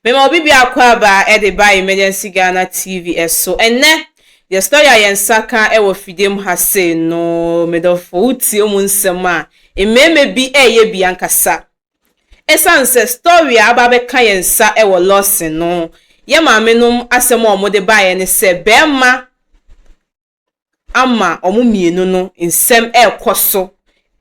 Mema obi bi akɔ aba ɛde ba Emergency Ghana TV ɛso. Ɛnɛ, yɛ story a yɛn nsa ka ɛwɔ fidie mu ha sei no, medɔfo, wotie mu nsɛm a, mmarima bi ɛyɛ bi ankasa. Ɛsiane sɛ story a aba abɛka yɛn nsa ɛwɔ Lawson no, yɛ maame nom asɛm a wɔde baeɛ ne sɛ bɛrima ama wɔn mmienu no nsɛm ɛrekɔ so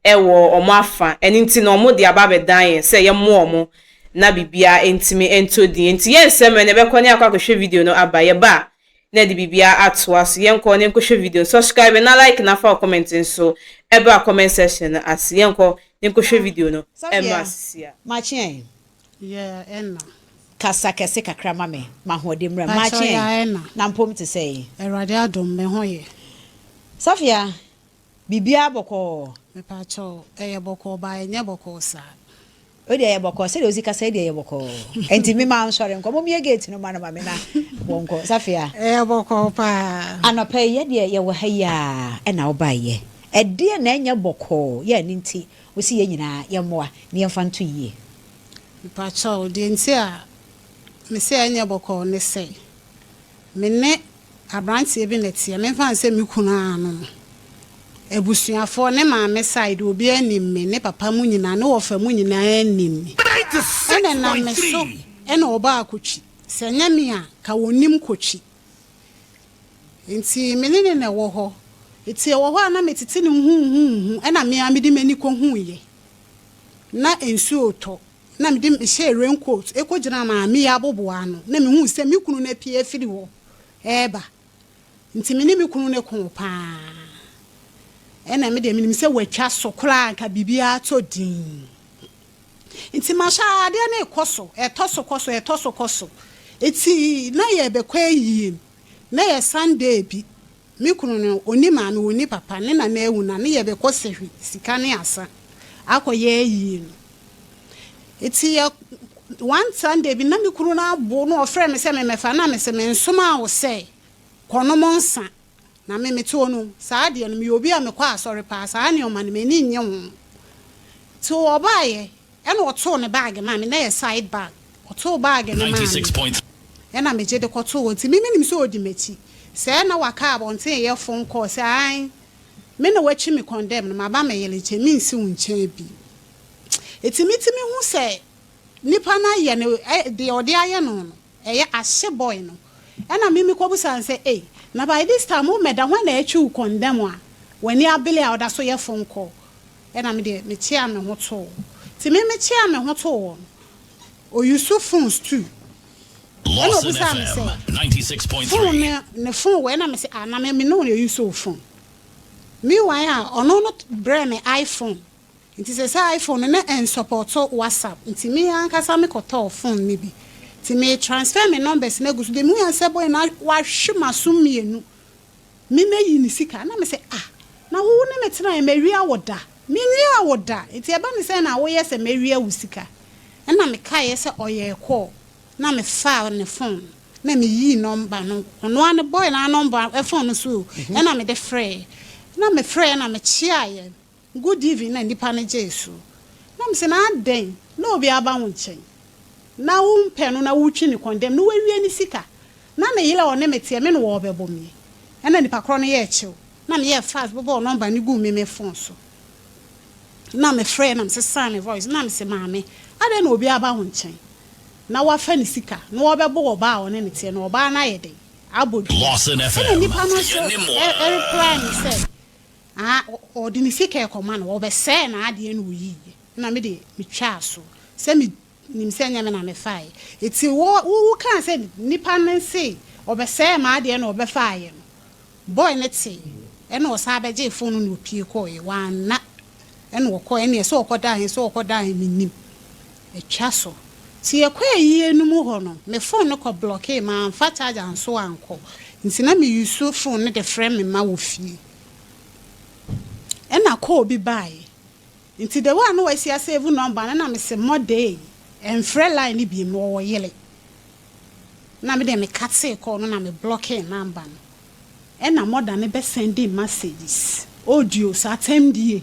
ɛwɔ wɔn afa. Ɛno nti na wɔde aba abɛdan yɛn sɛ yɛmmoa wɔn na biribiara ntumi ntɔ din. Nti yɛn nsɛm no yɛbɛkɔ ne akɔ akɔhwɛ video no aba. Yɛba a, na yɛde biribiara atoa so. Yɛnkɔ ne nkɔhwɛ video. Subscribe na like na fa comment nso ɛba comment section no ase. Yɛnkɔ ne nkɔhwɛ video no ɛma sisi a. Makyeɛ. Yɛ ɛna. Kasa kɛse kakra ma me ma ahoɔden mmra. Pakyɛ. Makyeɛ. Yɛ ɛna. Na mpom te sɛ yi? Awurade adom, me ho yɛ. Safia, biribiara bɔkɔɔ? Mepakyɛw, ɛyɛ bɔkɔɔ ba ɛnyɛ bɔkɔɔ saa. O deɛ, ɛyɛ bɔkɔɔ sɛdeɛ osi kasa yi deɛ, ɛyɛ bɔkɔɔ. Nti mi ma nsɔre nkɔ mo mie gate no ma no ma me na wɔnkɔ. Safia. Ɛyɛ bɔkɔɔ paa. Anɔpɛ yi yɛ deɛ yɛwɔ ha yi a ɛna ɔbaayɛ ɛdeɛ na ɛnyɛ bɔkɔɔ yɛ ɛne nti wosi yɛn nyinaa yɛmmoa na yɛmfa nto yie. Mepakyɛw, deɛ nti a mese ɛnyɛ bɔkɔɔ ne sɛ me ne aberanteɛ bi na teɛ. Memfa n sɛ me kunu ano no, abusuafoɔ ne maame side obi anim me, ne papa mu nyinaa ne wɔfa mu nyinaa anim me, ɛna nam me so ɛna ɔbaa akɔtwi. Sɛ nyɛ me a ka wɔnim kɔtwi. Nti me ne ne na ɛwɔ hɔ. Nti ɛwɔ hɔ a na metete ne huhuhu, ɛna me a mede m'ani kɔhuiɛ na nsuo tɔ na mede mehyɛ raincoat ɛkɔgyina maame yi aboboa ano na mehu sɛ me kunu no apue afiri hɔ ɛɛba. Nti me ne me kunu no ko paa, ɛna me deɛ menim sɛ watwa so koraa nka biribiara tɔ din. Nti mahyɛ adeɛ no ɛkɔ so, ɛtɔ so kɔ so, ɛtɔ so kɔ so. Eti na yɛbɛkɔ ayie na yɛ Sunday bi. Me kunu no oni maame, oni papa, ne nana ewu na ne yɛbɛkɔ sɛhwi sika ne asa akɔyɛ ayie no. Eti yɛ one Sunday bi na me kunu no abo na ɔfrɛ me sɛ memɛfa na me sɛ mensoma wo sɛ kɔnom nsa na me mete hɔ no. Saa adeɛ no, meyɛ obi a mekɔ asɔre paa, saa nneɛma no m'ani nnye ho. Nti ɔbaayɛ ɛna ɔtoo ne bag maa me na yɛ side bag. Ɔtoo bag no maa me ɛna megye de kɔtoo hɔ. Nti me menim sɛ ɔdi m'akyi sɛ ɛna waka abɔnten yɛ phone call sɛ an me na wakyi me condemn no, maba me yere nkyɛn, mensi wo nkyɛn bi. Eti metumi hu sɛ nipa no ayɛ no ɛ deɛ ɔde ayɛ no no ɛyɛ ahye boy no. Ɛna mimi kɔbusa no sɛ, ei, na by this time wo mɛda hɔ na atwi wo condemn a w'ani abele a ɔda so yɛ phone call? Ɛna me deɛ mekyea me ho too. Nti me mekyea me ho too hɔ no, ɔuse phones too. Ɛna obusa me sɛ phone ne ne phone wɔ? Ɛna me sɛ, ah, na me me ne wo na ɔuse wo phone. Meanwhile a ɔno no brɛ me iPhone. Nti sɛ iPhone no na ɛnsupport WhatsApp, nti me ankasa mekɔtɔɔ phone no bi. Nti me transfer me numbers no agu so de mu yɛn sɛ boy na wahwe m'aso mmienu me mɛyi ne sika. Na me sɛ, ah, na wo ne me tena yɛ mawia wo da? Menwia wo da. Nti ɛba ne sɛ na woyɛ sɛ mawia wo sika. Ɛna mekaeɛ sɛ ɔyɛ kɔɔ na mefaa ne phone na meyii number no, ɔno ara ne boy na number phone no so, ɛna mede frɛɛ na mefrɛɛ na mekyeaeɛ good evening na nipa no gyee so. Na mesɛ, na adɛn na obi aba wo nkyɛn na wompɛ no na wotwi ne condemn na wawie ne sika na ne yere a ɔne me teɛ me no wɔɔbɛbɔ me? Ɛna nipa korɔ no yɛ akyiw na meyɛ fast bobɔɔ number no guu me me phone so na mefrɛ na mesesaa me voice na mese, maame, adɛn na obi aba wo nkyɛn na wafa ne sika na wɔbɛbɔ ɔbaa a ɔne ne teɛ na ɔbaa no ayɛ den abɔ dua? Ɛna nipa no nso ɛreply me sɛ, ah, ɔde ne sika ɛkɔma no, wɔbɛsɛɛ n'adeɛ na oyiiɛ. Na me de metwaa so sɛ me nim sɛ nyɛ me na mefaeɛ. Eti wo wo kaa sɛ nipa no nse ɔbɛsɛɛ m'adeɛ na ɔbɛfaeɛ no, boy ne te ɛna ɔsan bɛgye phone no na opie kɔɔɛ. Wanna ɛna ɔkɔɔ ɛna ɛsɛ ɔkɔda he sɛ ɔkɔda he menim atwa so. Nti yɛkɔ ayie no mu hɔ no, me phone no kɔ block, mamfa charger nso ankɔ. Nti na me use phone no de frɛ me ma wɔ fie. Ɛna call bi baeɛ. Nti the way a na wasi asave number no, na mese mmɔdee ɛmfrɛ line no biem no, wɔwɔ yere. Na me deɛ mekatee call no na me blockee number no. Ɛna mother no bɛ sending messages, audios, atɛmdie.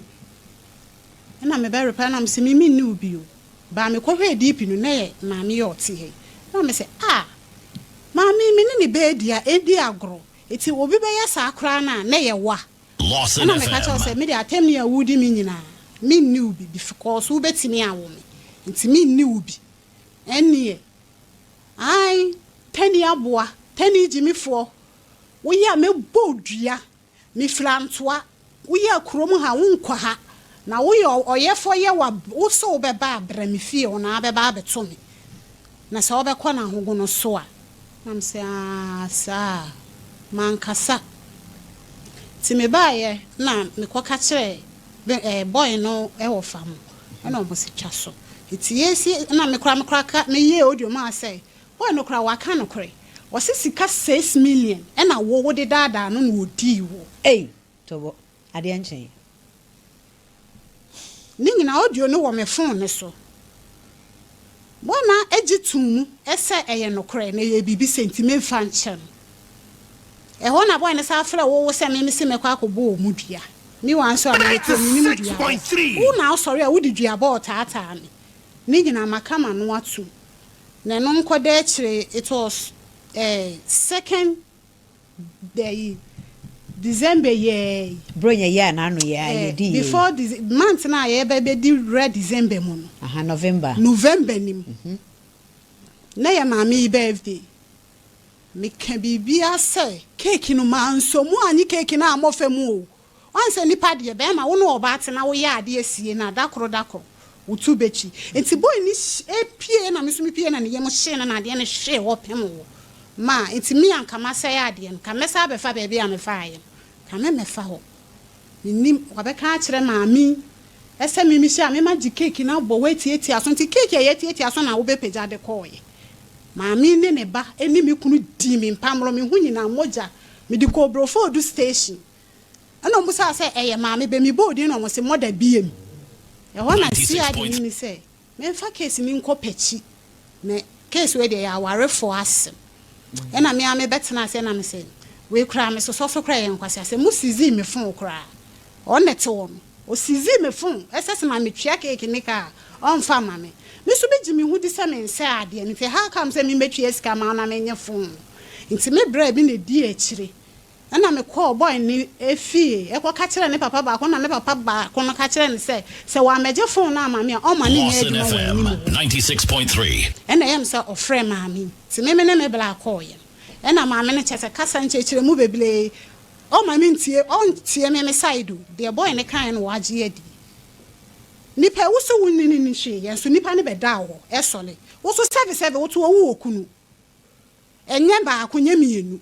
Ɛna mebɛ reply na mese me menni wo bio. Baa mekɔhwɛɛ DP no na yɛ maame yɛ ɔte ha yi. Na me sɛ, ah, maame yi me ne ne bɛɛ di a, ɛdi agorɔ. Enti obi bɛyɛ saa koraa no a, na ɛyɛ wa. Lawson Ɛna meka kyerɛ wo FM. sɛ, me deɛ atɛmni a woredi me nyinaa, menni wo bi, because wobɛtumi awo me, nti menni wo bi. Ɛnneɛ, ae, tani aboa, tani gyimifoɔ, woyɛ a mɛbɔ wo dua. Mefiri Antoa, woyɛ kurom ha, wonkɔ ha, na woyɛ ɔyɛfoɔ yɛ wa, wo sɛ wobɛba a, brɛ me fie hɔ na abɛba abɛto me. Na sɛ wobɛkɔ n'ahogono so a. Na mese, Aah, saa a. Mankasa. Nti mebaeɛ na mekɔka kyerɛɛ me eh, boy no wɔ fa mo, ɛna ɔmo se twa so. Nti yɛsi, na me koraa me koraa ka, meyɛɛ audio maa sɛ, boy no koraa waka nokorɛ. Ɔse sika 6 million ɛna wo wode daadaa no na ɔdii wo. Ei, Tobo, adeɛ nkyee. Ne nyinaa audio no wɔ me phone no so. Boy no gye too mu sɛ ɛyɛ nokorɛ na ɛyɛ biribi sɛ nti memfa nkyɛ no. Ɛhɔ na boy no san frɛɛ wo wo sɛ me mese mɛkɔ akɔbɔ wɔn dua. Meanwhile nso a meyɛ tuo mennim dua bɔ. Wo na wosɔre a wode dua bɔ retaataa me. Ne nyinaa maka m'ano atom. Na ɛno nkɔda akyire it was eh, second dayi December yɛɛ yi. Bronya yi a n'ano yɛ a Eh, yɛdi yɛ yi. before Dece month no a yɛreba bɛdi wura December mu no. Aha, November. November nim. Na yɛ maame yi birthday. Meka biribiara sɛ cake no mansɔ mu anye cake no ammɔ fam o. Woahu sɛ nipa deɛ bɛrima wo ne ɔbaa te na woyɛ adeɛ sie no a da koro da koro wo to bɛtwi. Nti boy no pie na me nso me pie na ne yam hyee no na adeɛ no hwee hɔ pem wɔ maa nti me a nka masɛe adeɛ no ka mɛsan abɛfa baabi a mefaeɛ no ka me mmɛfa hɔ. Mennim wabɛka akyerɛ maame yi sɛ me mehyia a me magye cake no abɔ hɔ atiatia so nti cake a yɛatiatia so na wobɛpagya de kɔeɛ. Maame yi ne ne ba ne me kunu dii me mpamorɔ me ho nyinaa mogya mede kɔɔ Brofoodu station ɛna wɔn bisaa sɛ ɛyɛ maame bɛ mebɔɔ din na wɔn se mother biem. Ɛhɔ na CID no ni sɛ memfa case no nkɔ Pakyi na case wei deɛ ɛyɛ awarefoɔ asɛm. Ɛna me ara mebɛtena ase ɛna mese wei koraa mesosɔ so koraa ɛyɛ nkwaseasɛm. Mo sizii me phone koraa ɔno na ɛte hɔ no ɔsizii me phone ɛsɛ sɛ ma metua cake ne ka a ɔmfa mma me. Me nso megye me ho di sɛ mensɛe adeɛ no nti how come sɛ memmɛtua sika ma wo na menye phone no. Nti me bra bi na ɛdii akyire Ɛnna mekɔɔ boy no fie kɔka kyerɛɛ ne papa baako na ne papa baako no ka kyerɛɛ no sɛ, sɛ wammɛgye fon no amma me a, ɔmma no nyɛ Lawson adwuma wɔ anim FM hɔ. 96.3. Ɛnna ɛyɛɛ me sɛ ɔfrɛɛ maame yi. Nti me me ne me bra kɔeɛ no, ɛnna maame no kyerɛ sɛ kasa nkyerɛkyerɛmu bebree, ɔmma mentie, ɔntie me me side o, deɛ boy no kaeɛ no wagye adi. Nipa a wo so wonni no nni hwee yɛ nso nipa no bɛdaa hɔ sɔre. Wo so sɛbesɛbe woto hɔ wowɔ kunu. Ɛnyɛ baako, nyɛ mmienu.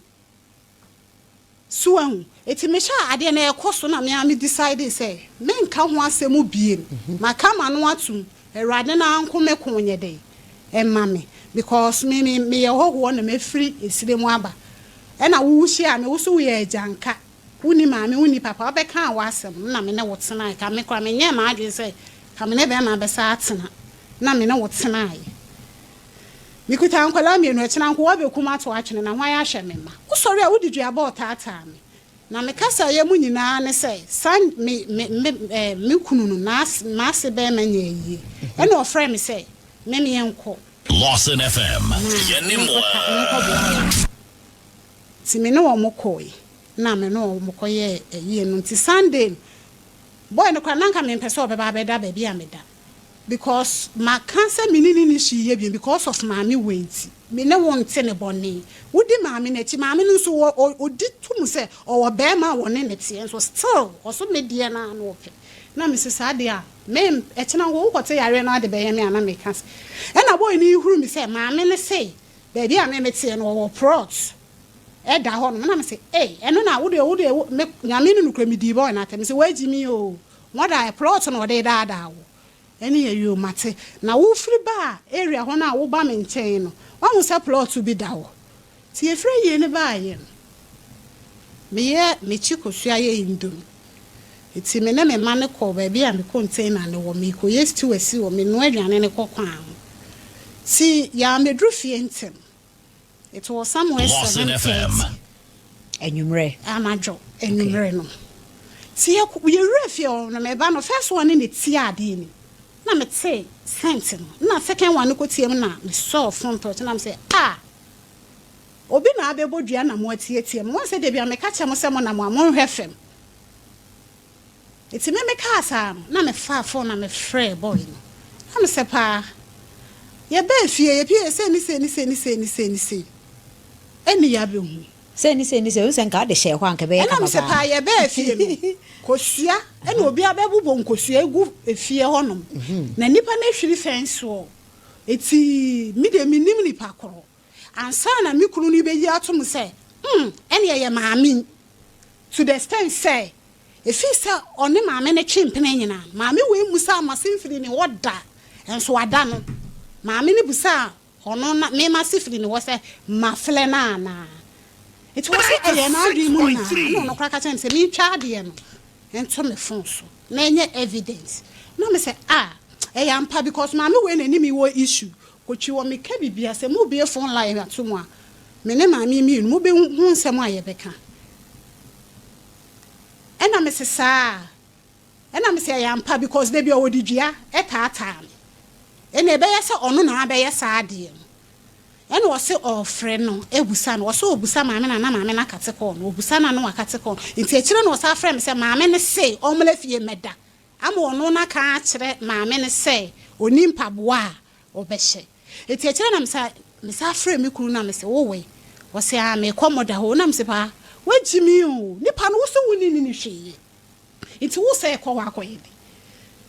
So wahu? Enti mehwɛ a adeɛ no ɛrekɔ so na me ara me decidee sɛ menka ho asɛm biem. Maka m'ano atom, Awurade no ara nko me ko nyɛ dɛn? Mma me. Because me me meyɛ hɔhoɔ na mafiri esire mu aba. Ɛna wo wohyiaa me, wo nso woyɛ agyanka. Wonni maame, wonni papa. Wobɛkaa w'asɛm no na me ne wo tenaeɛ. Ka me koraa menyɛɛ m'adwene sɛ ka me ne bɛrima bɛsan atena. Na me ne wo tenaeɛ. Mekuta nkwadaa mmienu, ɛkyena nkoa bɛkum ato atwene na hwan ahwɛ me mma? Wosɔre a wode duaba ɔtaataa me. Na me kasaeɛ mu nyinaa ne sɛ, san me me me eh, me kunu no, n'ase m'ase bɛrima nyɛ ayie. Ɛna ɔfrɛɛ me sɛ me meɛnkɔ Lawson FM, na yɛne mo menkɔka ara. menkɔboa wɔn. Nti me ne wɔn kɔe na me ne wɔn kɔyɛɛ ayie no. Nti Sunday no, boy no koraa na anka mempɛ sɛ ɔbɛba abɛda baabi a meda. Because maka sɛ me ne no nni hwee yɛ bio because of maame wei nti. Me ne wo nte ne bɔne. Wodi maame no akyi, maame no nso wɔ ɔdi to mu sɛ ɔwɔ barima a ɔne no teɛ nso still ɔso me deɛ no ara na ɔpɛ. Na me se saa deɛ a me ɛkyena nko wokɔte yareɛ no ade bɛyɛ me a na meka sɛ ɛna boy no huru me sɛ maame no se baabi a me meteɛ no ɔwɔ plot ɛda hɔ nom na me se ei ɛno na wo deɛ wo deɛ me nyame no nokorɛ me dii boy no atɛm me se wagyi me oo Mother, plot na ɔde redaadaa wo. Ɛne yɛ yoo mate. Na wo firi baa area hɔ no a wo ba me nkyɛn no, wahu sɛ plot bi da hɔ. Nti yɛfiri ayie no baeɛ no, meyɛ mekyi kosua yɛ indomie. Nti me ne me mma no kɔɔ baabi a me container no wɔ, merekɔyɛ stew asi hɔ, menoa aduane no kɔ kwan ho. Nti yɛammɛduru fie ntɛm. It was somewhere Lawson 7:30. FM. Anwummerɛ. Anadwo anwummerɛ no. Nti yɛkɔ yɛwura fie hɔ no, me ba no first one ne na ɛtia adeɛ no mu. Na metee scent no. Nna second one no kɔtiaa mu na mesɔɔ phone torch na mesɛ ah! Obi na abɛbɔ dua na moatiatia mu. Woahu sɛ da biara meka kyerɛ mo sɛ monam a monhwɛ fam. Nti me mekaa saa no na mefaa phone na mefrɛɛ boy no. Na mesɛ paa yɛbaa fie yɛpie sei ne sei ne sei ne sei ne sei ne sei ɛne yɛabɛhu. Sei ne sei ne sei, wohu sɛ nka wode hyɛɛ hɔ a anka ɛbɛyɛ Ɛna kama mesɛ paa. paa yɛbaa fie no kosua ɛna obi abɛbobɔ nkosua agu efie hɔnom na nipa no ahwiri fence wall. Nti me deɛ mennim nipa korɔ. Ansa na me kunu no rebeyi atom sɛ, Hmm, ɛnneɛ ɛyɛ Maame yi, to the extent sɛ, ɛfiri sɛ ɔne Maame no twe mpena nyinaa no, Maame wei mmusaa m'ase mfirii ne hɔ da, nso ada no, Maame no bisaa ɔno na me m'ase firi ne hɔ sɛ mafrɛ no anaa. Nti ɔse ɛyɛɛ n'adwene mu naa, ɛna ɔno koraa ka kyerɛɛ me sɛ mentwa adeɛ no nto me phone so na ɛnyɛ evidence. Na me sɛ ah, ɛyɛ ampa because Maame wei na ɛne me wɔ issue, Kotwi wɔ me ka bibia sɛ mo bue phone line ato mu a me ne maame yi mienu mo bɛ hu nsɛm a yɛ bɛ ka ɛna me se saa ɛna me se ɛyɛ ampa because da bia ɔde dua ɛtaataa me ɛna ɛbɛyɛ sɛ ɔno na abɛyɛ saa adeɛ no ɛna ɔse ɔfrɛ no ɛbusa no ɔse ɔbusa maame no a na maame no akate kɔɔ no ɔbusa no a na wakate kɔɔ no nti akyire no ɔsan frɛ me sɛ maame no se ɔmmra fie mmɛda ama ɔno no aka akyerɛ maame no sɛ ɔnni mpaboa a ɔbɛhyɛ. Enti akyire na mesa mesan frɛɛ me kunu na mese wo wɔ he? Ɔse aa meekɔ mɔda hɔ o na mese paa wagyi me o nipa no wose wonni ne ne hwee yɛ nti wo sɛ kɔ hɔ akɔyɛ dɛn?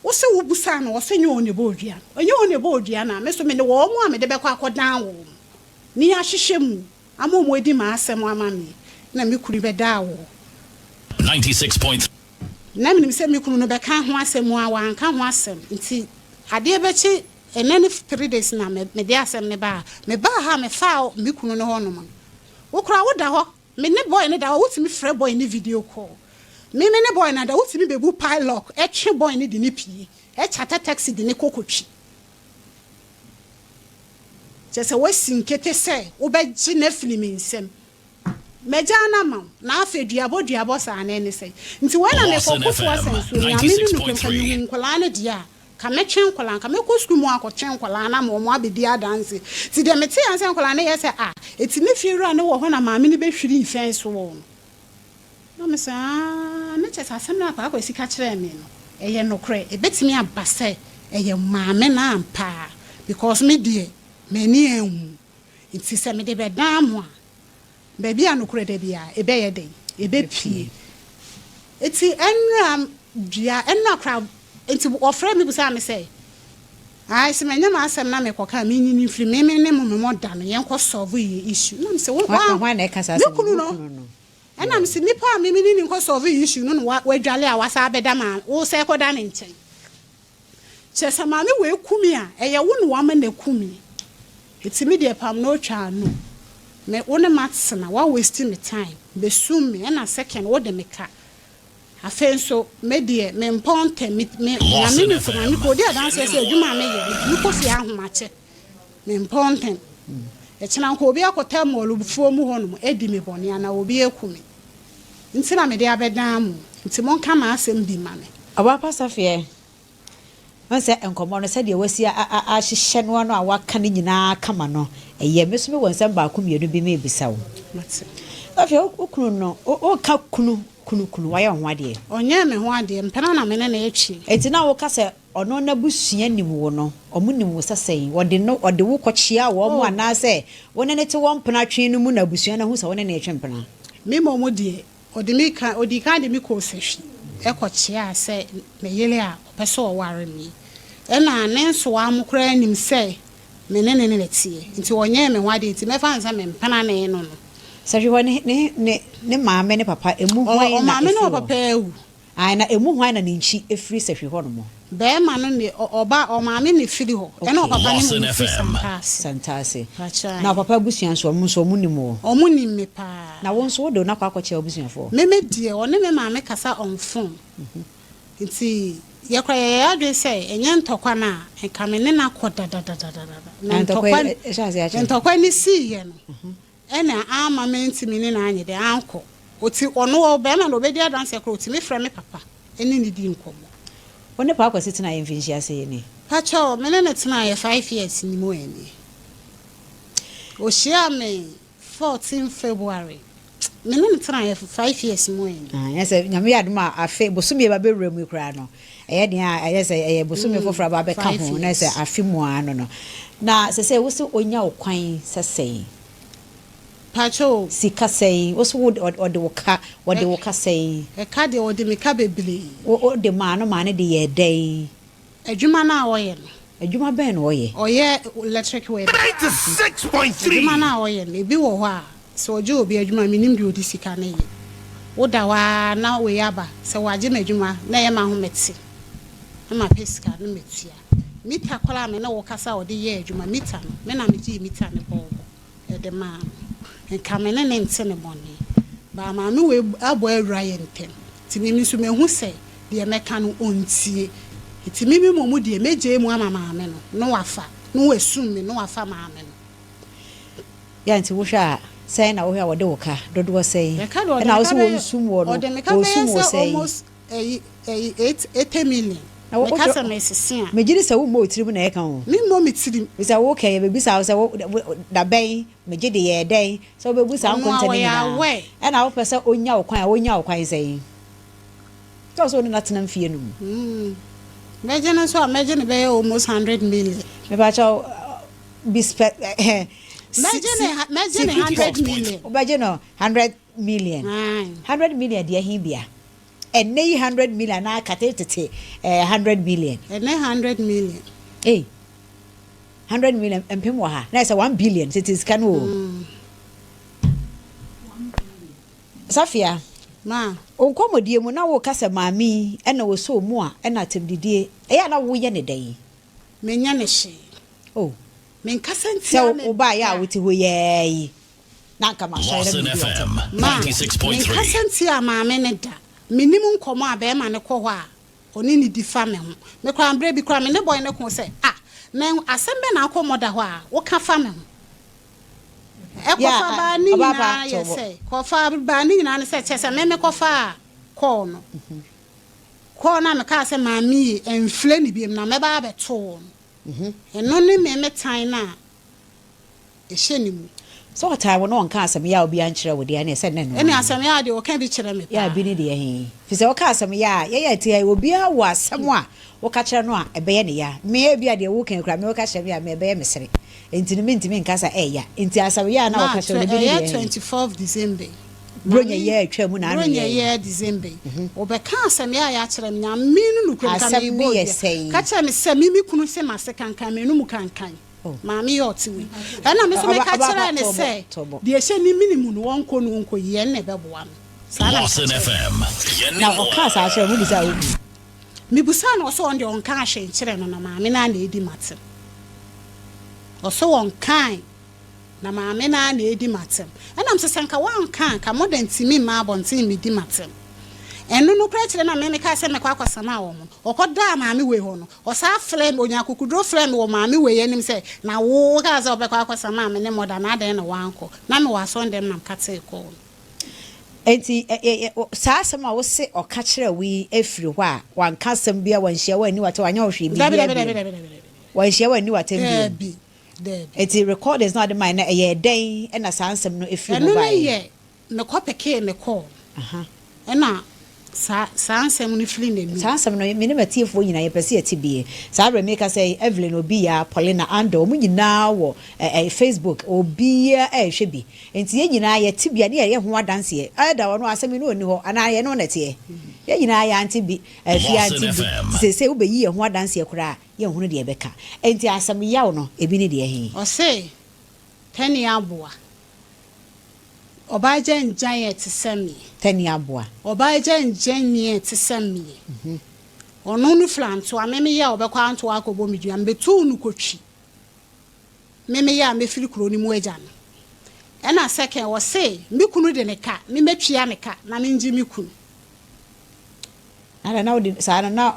Wose wo busaa no ɔse nyɛ ɔno na ɛbɔɔ dua no ɛnyɛ ɔno na ɛbɔɔ dua no a me nso mene wɔn a mede bɛkɔ akɔdan wɔn ne yɛahwehwɛ mu ama wɔn adi m'asɛm ama me na me kunu bɛdaa wɔ 96.3. Na menim sɛ me kunu no bɛka ho asɛm a wanka ho asɛm nti adeɛ bɛkye ɛnɛ ne 3 days na mede asɛm no baa. Mebaa ha a mefaa me kunu no hɔnom no, wo koraa woda hɔ, me ne boy no da hɔ, wotumi frɛ boy no video call. Me me ne boy no ada, wotumi bɛbu padlock, twe boy no de no pie, charter taxi de no kɔ kɔtwi. Kyerɛ sɛ woasi nkete sɛ wobɛgye no afiri me nsam. Magyaa no ama wo, na afei duabɔ duabɔ saa na ɛne sɛn? Nti wei na Lawson mekɔ koto FM asa nsuo mu, Nyame ne nokorɛ nka 96.3. mehu nkwadaa no deɛ a, nka mɛtwe nkwadaa, nka mɛkɔ sukuu mu akɔtwe nkwadaa no ama wɔn abɛdi adanse. Nti deɛ metee ara ne sɛ nkwadaa no yɛ sɛ ah, eti ne fie wura no wɔ hɔ na maame no bɛhwirii fence wall no. Na mese aah, na kyerɛ sɛ asɛm no a Paa Kwasi ka kyerɛɛ me no, ɛyɛ nokorɛ. Ɛbɛtumi aba sɛ ɛyɛ maame no ampa ara because me deɛ m'ani anhu. Nti sɛ mede bɛdan mo a, baabi a nokorɛ da biara, ɛbɛyɛ dɛn? Ɛbɛpue. Nti ɛnnora dua, ɛnnora koraa, nti wɔfrɛɛ me bisaa me sɛ, ae, sɛ manya m'asɛm na mekɔka a, menyini mfiri me, me ne mo me mo da no, yɛnkɔ solve yɛ issue. Na mese, wo, Hwan wa, hwan na ɛka saa me asɛm yi? kunu Wo no. kunu no. Ɛna mese, nipa a me me ne no nkɔ solve issue no na wa, wadwale a wasan abɛda ma, wo sɛ kɔda ne nkyɛn. Kyerɛ sɛ maame wei ku me a, ɛyɛ wo na wama no aku me. Nti me deɛ pam na otwa ano. Me wo ne matena, wa waste me time, bɛsum me, ɛna second wode me ka. Afei nso me deɛ me mpɔn ntɛm, me me Nyame Lawson ne kunu, FM. me kɔ ɔdi adanseɛ sɛ adwuma a meyɛ, metumi kɔ fie ahomakye, me mpɔn ntɛm. Ɛkyena nka obi akɔtɛ mɔlufoɔ mu hɔnom adi me bɔne anaa obi aku me. Nti na mede abɛdan mo, nti monka m'asɛm bi ma me. Ɔbaa pa Safeɛ, woahu sɛ nkɔmmɔ no sɛdeɛ wasi ahyehyɛ no ano a waka ne nyinaa kama no, ɛyɛ. Me nso mewɔ nsɛm baako mmienu bi merebisa wo. Mate. Safeɛ, wo kunu no, woka kunu, kunu, kunu, wayɛ wo ho adeɛ? Ɔnyɛɛ me ho adeɛ, mpena na me ne no retwe. Enti na woka sɛ ɔno n'abusua nim wo no, wɔn nim wo sɛ sɛn? Wɔde no, wɔde wo kɔkyea wɔn Oh. anaasɛ wo ne no te wɔn mpena twe no mu na abusua no ahu sɛ wo ne no retwe mpena? Me mmom deɛ, ɔde me ka, ɔdii kan de me kɔɔ sahwi kɔkyeaa sɛ me yere a ɔpɛ sɛ ɔware me. Ɛna ne nsoa mo koraa nim sɛ me ne no na ɛteɛ, nti ɔnyɛɛ me ho adeɛ nti mɛfa no sɛ me mpena ne no no. Sahwi hɔ, ne, ne, ne, ne maame ne papa, emu Ɔ, hwan na ɔmaame ne ɛfiri hɔ? ɔpapa awu. Ae, na emu hwan na ne nkyi firi sahwi hɔ nom? Bɛɛma no ne ɔba, ɔmaame na efiri hɔ, ɛna Okay. ɔpapa ne Lawson mmom firi FM. Santase. Santase. Pakyɛ Na ae. ɔpapa abusua nso, ɔmo nso ɔmo nim wo? Ɔmo nim me paa. Na wo nso wode wo no akɔ akɔkyea w'abusuafoɔ? Me me deɛ, ɔne me maame kasa on phone. Nti yɛ koraa yɛyɛ yɛn adwene sɛ ɛnyɛ ntɔkwa no a, nka me ne no akɔ dadadadadada. Na Na ntɔkwa ntɔkwa, yi ɛhyɛ aseɛ akyɛ? ntɔkwa no siiɛ no, Ɛna amma mantumi ne no anyɛ dɛn ankɔ. Ɔti, ɔno ɔbarima no ɔbɛdi adanseɛ koraa, ɔtumi frɛ me papa ne no di nkɔmmɔ. Wo ne Paa Kwasi tenaeɛ mfinhyia sɛn ni? Pakyɛw, me ne no tenaeɛ 5 years ni mu ɛnie. Ɔhyiaa me 14 February. Me ne no tenaeɛ 5 years mu ɛnie. Ah, ɛnyɛ sɛ Nyame yɛ adom a afe bosome yɛba bɛwura mu yi koraa no, ɛyɛ deɛ a ɛyɛ sɛ ɛyɛ bosome foforɔ aba abɛka 5 ho na years. sɛ afe mu ara no no. Na sɛsɛ wo se ɔnya wo kwan sɛ sɛn? Pakyɛw. Sika sɛn? Wo se wo ɔde wo ka, ɔde wo ka sɛn? Ɛka deɛ ɔde me ka bebree. Wo wode maa no maa no de yɛɛ dɛn? Adwuma no a ɔyɛ no. Adwuma bɛn na ɔyɛ? Ɔyɛ electric welder. 96.3. Adwuma no a ɔyɛ no, ebi wɔ hɔ a, sɛ ɔgye obi adwuma a, mennim deɛ ɔde sika no yɛ. Woda hɔ ara na wei aba, sɛ wagye m'adwuma na ɛyɛ m'ahomete na mapɛ sika na matua. Mita koraa a me ne wo kasa a ɔde yɛɛ adwuma, mita no, me na megyee mita no bɔɔ hɔ de maa no. Nka me ne no nte no bɔne. But maame wei abɔ awura yɛn ntam. Nti me nso mahu sɛ deɛ mɛka no ɔntie. Nti me mmom deɛ mɛgyae mu ama maame no na wafa, na wasum me na wafa maame no. Yeah, nti wohwɛ a sɛn na wohwɛ a wɔde wo ka dodoɔ sɛn Ɛka deɛ ɔde ɛna me wo ka se bɛyɛ wɔnsum woɔ no ɔde me ka bɛyɛ wɔsum wo sɛ sɛn? almost ɛyi ɛyi 8 80 million. Na wo Meka wohwɛ sɛ mesese a. megye di sɛ wommɔ wo tirim na ɛka o. Memmɔ me tirim. Bisa wo kɛ yɛbɛbisa wo sɛ wo da bɛn megye de yɛɛ dɛn sɛ wobɛbu saa Ɔno a nkonta no ɔyɛ nyinaa aware. ɛna wopɛ sɛ ɔnya wo kwan a ɔnya wo kwan sɛn? Sɛ wo sɛ wo ne no atena mfie no mu. Mɛgye no nso a mɛgye no bɛyɛ almost 100 million. Mepakyɛw bi spɛ ɛhɛ si Mɛgye si ne mɛgye ne secret 100 million. Wobɛgye no 100 million. Ae. 100 million deɛ he bia? Ɛnnɛ yi 100 million anaa kate tete eh, 100 million? Ɛnnɛ 100 million. Ei, 100 million mpem wɔ ha na ɛsɛ 1 billion tete sika no o. Safia, Ma. wo nkɔmmɔdie mu na woka sɛ maame yi ɛna ɔsɔɔ mu a ɛna atɛmdidie ɛyɛ a na woyɛ ne dɛn? Menyɛ no hwee. Oh. Menkasa Sɛ ntia no wobaeɛ a da. wote hɔ yi ara yi na anka masɔre na Lawson medi w'atɛm. FM Ma, 96.3. menkasa ntiaa maame no da. Mennim nkɔmmɔ a barima no kɔ hɔ a ɔne no di fa me ho. Me koraa berɛ bi koraa me ne boy no koo sɛ, ah, na asɛm bɛn na akɔmmɔ da hɔ a woka fa me ho? Yeah, Ɛkɔfa ah, baa ne ɔbaa pa, nyinaa to yɛ bo. sɛ, kɔfa baa ne nyinaa ne sɛ, kyerɛ sɛ me mekɔfaa call no. Call no a mekaa sɛ maame yi ɛmfrɛ no biom na mɛba abɛto wo no. Ɛno ne me me tan no a ɛhyɛ ne mu. Sɛ ɔtan wo na ɔnka asɛm yaw biara nkyerɛ wo deɛ, ɛneɛ sɛ ne no Ɛne ara. asɛm yaw deɛ ɔka bi kyerɛ me Yaw paa. bi ne deɛ he? Firi sɛ woka asɛm yaw a, yɛyɛ te ha yi, obiara wɔ asɛm a woka kyerɛ no a, ɛbɛyɛ ne ya. Me ebia deɛ woka yi koraa, me woka kyerɛ me a, me ɛbɛyɛ me sere. Enti no mentumi nka sɛ ɛyɛ ya. Enti asɛm yaw no a Ma woka kyerɛ no, ebi ne ɛyɛ deɛ he? 24th December yi. Buronya Maame yi a atwa mu na ano Buronya yɛ yi yi. a December yi. Ɔbɛka asɛm yaw yi akyerɛ me, Nyame no nokorɛ mu ka Asɛm no meebɔ yɛ dua. sɛn? Ka kyerɛ me sɛ me me kunu se m'ase kankan, m'anum kankan. Maame yɛ ɔte wei. Ɛna me nso meka kyerɛɛ no sɛ, deɛ ɛhyɛ ne mene mu no, ɔnkɔ no ɔnkɔyi, ɛno na ɛbɛboa no. Saa na meka Lawson kyerɛɛ no. FM, Na ɔkaa saa kyerɛɛ wo, wobisaa wo kunu? Mebisaa no, ɔse ɔno deɛ ɔnkaa hwee nkyerɛɛ no, na maame no ara na ɛredi m'atɛm. Ɔse ɔnkae, na maame no ara na ɛredi m'atɛm. Ɛna mese sɛ nka wanka a, nka mother ntumi mma abɔnten mmɛdi m'atɛm. Ɛno no koraa akyire no a me mekaa sɛ mɛkɔ akɔsama wɔn no, ɔkɔdaa maame wei hɔ no, Ɔsan frɛɛ me, ɔnyaa akokoduro frɛɛ me wɔ maame wei anim sɛ, Na wo, wokaa sɛ wobɛkɔ akɔsama me ne mɔda no, adɛn na woankɔ? Na mewɔ asɔndɛm na mekatee kɔɔ no. Enti, saa asɛm a wose ɔka kyerɛɛ wo yi firi hɔ a, wanka asɛm biara, wanhyia wo anni w'atɛm, wanyɛ wo hwee, Dabi, biribiara dabi, dabi, bio? dabi, dabi, dabi. Wanhyia wo anni w'atɛm bio? Dabi, dabi. Enti recordings no a wode mae no, ɛyɛɛ dɛn na saa nsɛm no firi mu Ɛno no baeɛ? yɛ Mekɔ pekee me kɔɔ no, ɛna saa saa nsɛm no firi n'anum. Saa nsɛm no, me ne m'atiefoɔ nyinaa, yɛpɛ sɛ yɛte bi. Saa berɛ mekasa yi, Evelyn Obiya, Paulina Andor, wɔn nyinaa wɔ ɛ ɛ Facebook, obiara rehwɛ bi. Enti yɛn nyinaa yɛte bi a, ne yɛyɛ ho adanseɛ. Ɛda ɔno asɛm yi na ɔnni hɔ, anaa yɛne wo na ɛteɛ? Yɛn nyinaa yɛante bi, afie Lawson ante bi. FM. Nti seesei wobɛyi yɛn ho adanseɛ koraa a, yɛnhunu deɛ yɛbɛka. Enti asɛm yaw no, ebi ne deɛ he? Ɔse, Tɛnee aboa. Ɔbaa gya ngyan yɛ te sɛ meɛ. Tani aboa. Ɔbaa gya ngyan meɛ te sɛ meɛ. Ɔno no firi Antoa, me meyɛ a ɔbɛkɔ Antoa akɔbɔ me dua, mebɛtuu no kɔtwi. Me meyɛ a mɛfiri kuro no mu agya no. Ɛna second, ɔse me kunu de ne ka, me mɛtua ne ka na mengye me kunu. Adɛn na wode saa no na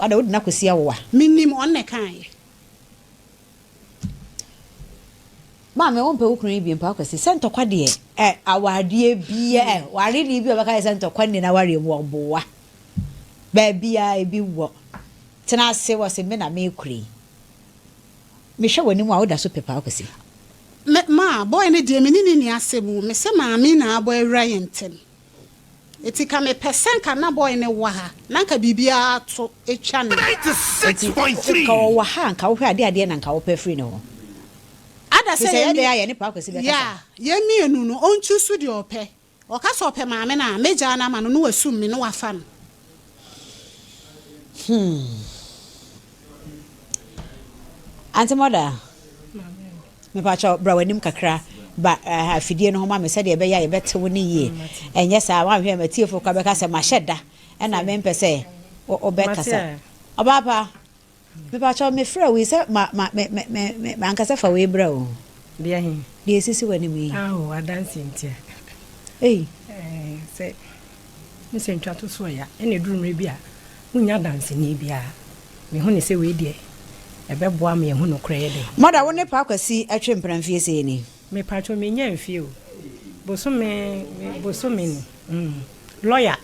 adɛn wode no akɔsi awowa? Mennim, ɔno na ɛkaeɛ. Maame wo mpɛ wo kunu yi bi mpa kwasi sɛ ntɔkwa deɛ ɛ awadeɛ bia ɛ wareni bi a ɔbɛka yɛ sɛ ntɔkwa nni n'awareɛ mu ɔboa baabia ebi wɔ. Tena ase, wɔse me na mekura yi. Mehwɛ w'anim a woda so pɛ Paa Kwasi. Me, ma, boy no deɛ me ne no nni asɛm o, mese maame na abɔ awura yɛn ntɛm. Eti ka mepɛ sɛ nka na boy no wɔ ha na nka biribiara to atwa no. Enti nka ɔwɔ ha a nka wohwɛ adeɛ adeɛ na nka wopɛ firi ne hɔ. Ada Firi sɛ sɛ yɛn ɛyɛ dɛn a yɛne Paa Kwasi bɛkasa. Yeah, yɛn mmienu no ɔnchuusu deɛ ɔpɛ. Ɔka sɛ ɔpɛ maame no a, mɛgyaa no ama no na wasum me na wafa no. Hmm. Auntie Mother, mepakyɛw bra w'anim kakra ba eh, afidie no ho ma me sɛdeɛ ɛbɛyɛ a yɛbɛte wo ne yie. Ɛnyɛ saa, woanhwɛ a m'atiefo koraa bɛka sɛ mahyɛ da ɛna mempɛ sɛ wobɛkasa. Ɔbaa pa, Mepakyɛw me frɛ wo yi sɛ ma ma me me me me mankasa fa wei bra o. Deɛ he? Deɛ esisi w'anim yi. Ah o, adanseɛ nti a. Ei. Ɛɛ sɛ ne sɛ ntwa to so ɔya ɛna ɛduru mmerɛ bi a wonnya adanseni biara. Mehu ne sɛ wei deɛ ɛbɛboa ma yɛahu nokorɛ yɛ dɛn. Mother wo ne Paa Kwasi twe mpena mfie sei ni? Mepakyɛw mennya mfie o. Bosome bosome ni. Mm. Lawyer.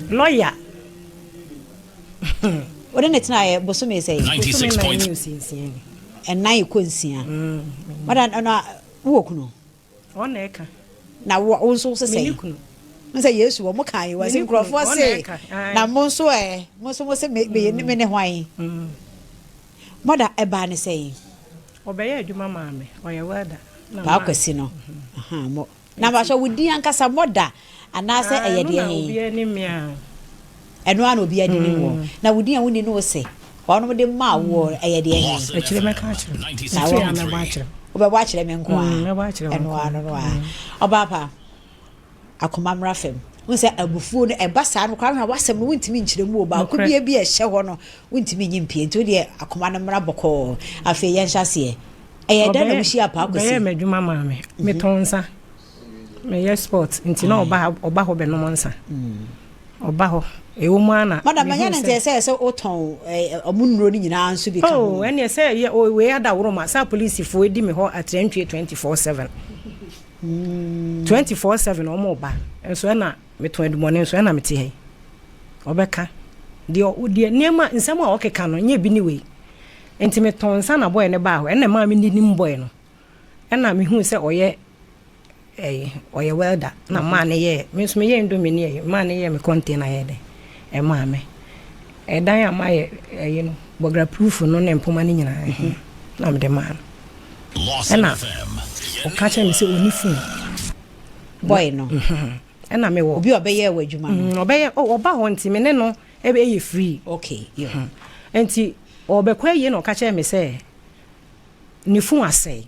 Lɔya. Wo ne no tenaeɛ bosome sɛn? Bosome nnan ne nsia ni. Ɛnan kɔ nsia. Mada na wowɔ kunu? Wɔn na ɛka. Na wo wo nso wo sesɛn? Menni kunu. N sɛ Yesu wɔn kan yi wɔsi nkurɔfoɔ se na mo nso ɛ mo nso mo se me me me ne hwan? Mada ɛbaa ne sɛn? Ɔbɛyɛ adwuma maa me ɔyɛ welder. Paa Kwasi no. Mo. Na mpakyɛw wo din ankasa mɔda anaasɛ ɛyɛ deɛ he? Ɛno ara na obiara de nim woɔ. Na wo din a wonni no wo se wɔnom de maa woɔ no ɛyɛ deɛ he? Akyire mɛka akyerɛ wo. Na Akyire a mɛbɔ akyerɛ wo. Wobɛbɔ akyerɛ me nko ara. Mɛbɔ akyerɛ wo Ɛno nko ara ara. no no ara. Ɔbaa pa, akoma mmra fam. Wohu sɛ abufuo no ɛba saa no koraa no a w'asɛm no wontumi nkyerɛ mu o. Baako Nokorɛ. bia bi a ɛhyɛ hɔ no wontumi nyi mpie. Nti wo deɛ akoma no mmra bɔkɔɔ. Afei yɛnhyɛ aseɛ. Ɛyɛɛ dɛn na wuhyiaa Paa Kwesi? Ɔbɛyɛɛ m'adwuma maa me. Metɔn nsa. Meyɛ sport nti na ɔba ha ɔba hɔ bɛnom nsa. Ɔba hɔ. Ɛwɔ mu ara na Madam, manya mehuu no sɛ. nteɛ sɛ sɛ wotɔn ɔmo nnuro no nyinaa nso bi ka Oh, ho. ɛneɛ sɛ yɛ oh, wei adaworoma sɛ apolisifoɔ di me hɔ atirantwie 24/7. 24/7 ɔmo ba nso ɛna metɔn adumɔne nso ɛna mete ha yi. Ɔbɛka deɛ deɛ nneɛma nsɛm a ɔkeka no nyɛ bi ne wei. Nti metɔn nsa na boy no baa hɔ ɛna ɛmaa me nim boy no ɛna mehuu sɛ ɔyɛ ɛyi ɔyɛ welder na maa no yɛɛ me nso meyɛ indomie ne ɛyi maa no yɛɛ me container yɛ dɛ ɛmaa me ɛdan a mayɛ ɛyi no bɔgra proof no ne mpoma no nyinaa mhm. na mede maa no ɛna ɔka kyerɛ me sɛ ɔni phone boy no mhm. ɛna mewɔ obi a ɔbɛyɛ wɔ adwuma no mm, ɔbɛyɛ ɔba hɔ nti me ne no ɛyɛ free. Okay, yo. Nti ɔbɛkɔ ayie na ɔka kyerɛɛ me sɛ ne phone asɛe.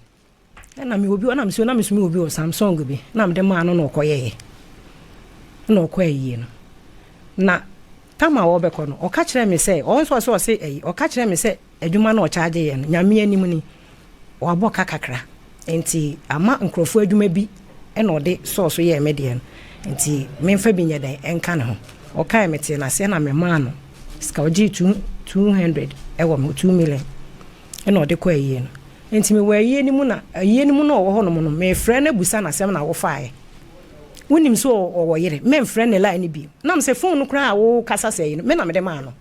Ɛna mewɔ bi ɛna mesɛ na me nso mewɔ bi wɔ Samsung bi na mede maa no na ɔkɔyɛeɛ. Na ɔkɔ ayie no. Na tam a ɔbɛkɔ no ɔka kyerɛɛ me sɛ ɔno nso ɔsɛ ɔse ayi ɔka kyerɛɛ me sɛ Adwuma no a ɔkyaagye yɛ no, Nyame anim ni, wabɔ ka kakra, nti ama nkurɔfoɔ adwuma bi na ɔde sɔɔ so yɛɛ me deɛ no, nti memfa bi nyɛ dɛn nka ne ho. Ɔkaeɛ metee no aseɛ na memaa no sika, ɔgyee 200 wɔ me hɔ, 2 million, ɛna ɔde kɔɔ ayie no. Nti mewɔ ayie no mu na, ayie no mu na ɔwɔ hɔnom no, mefrɛ no abusa no asɛm na wofaeɛ. Wonim sɛ ɔwɔ yere, memfrɛ ne line no bio. Na mesɛ phone no koraa a wokasa sɛɛ yi no, me na mede maa no.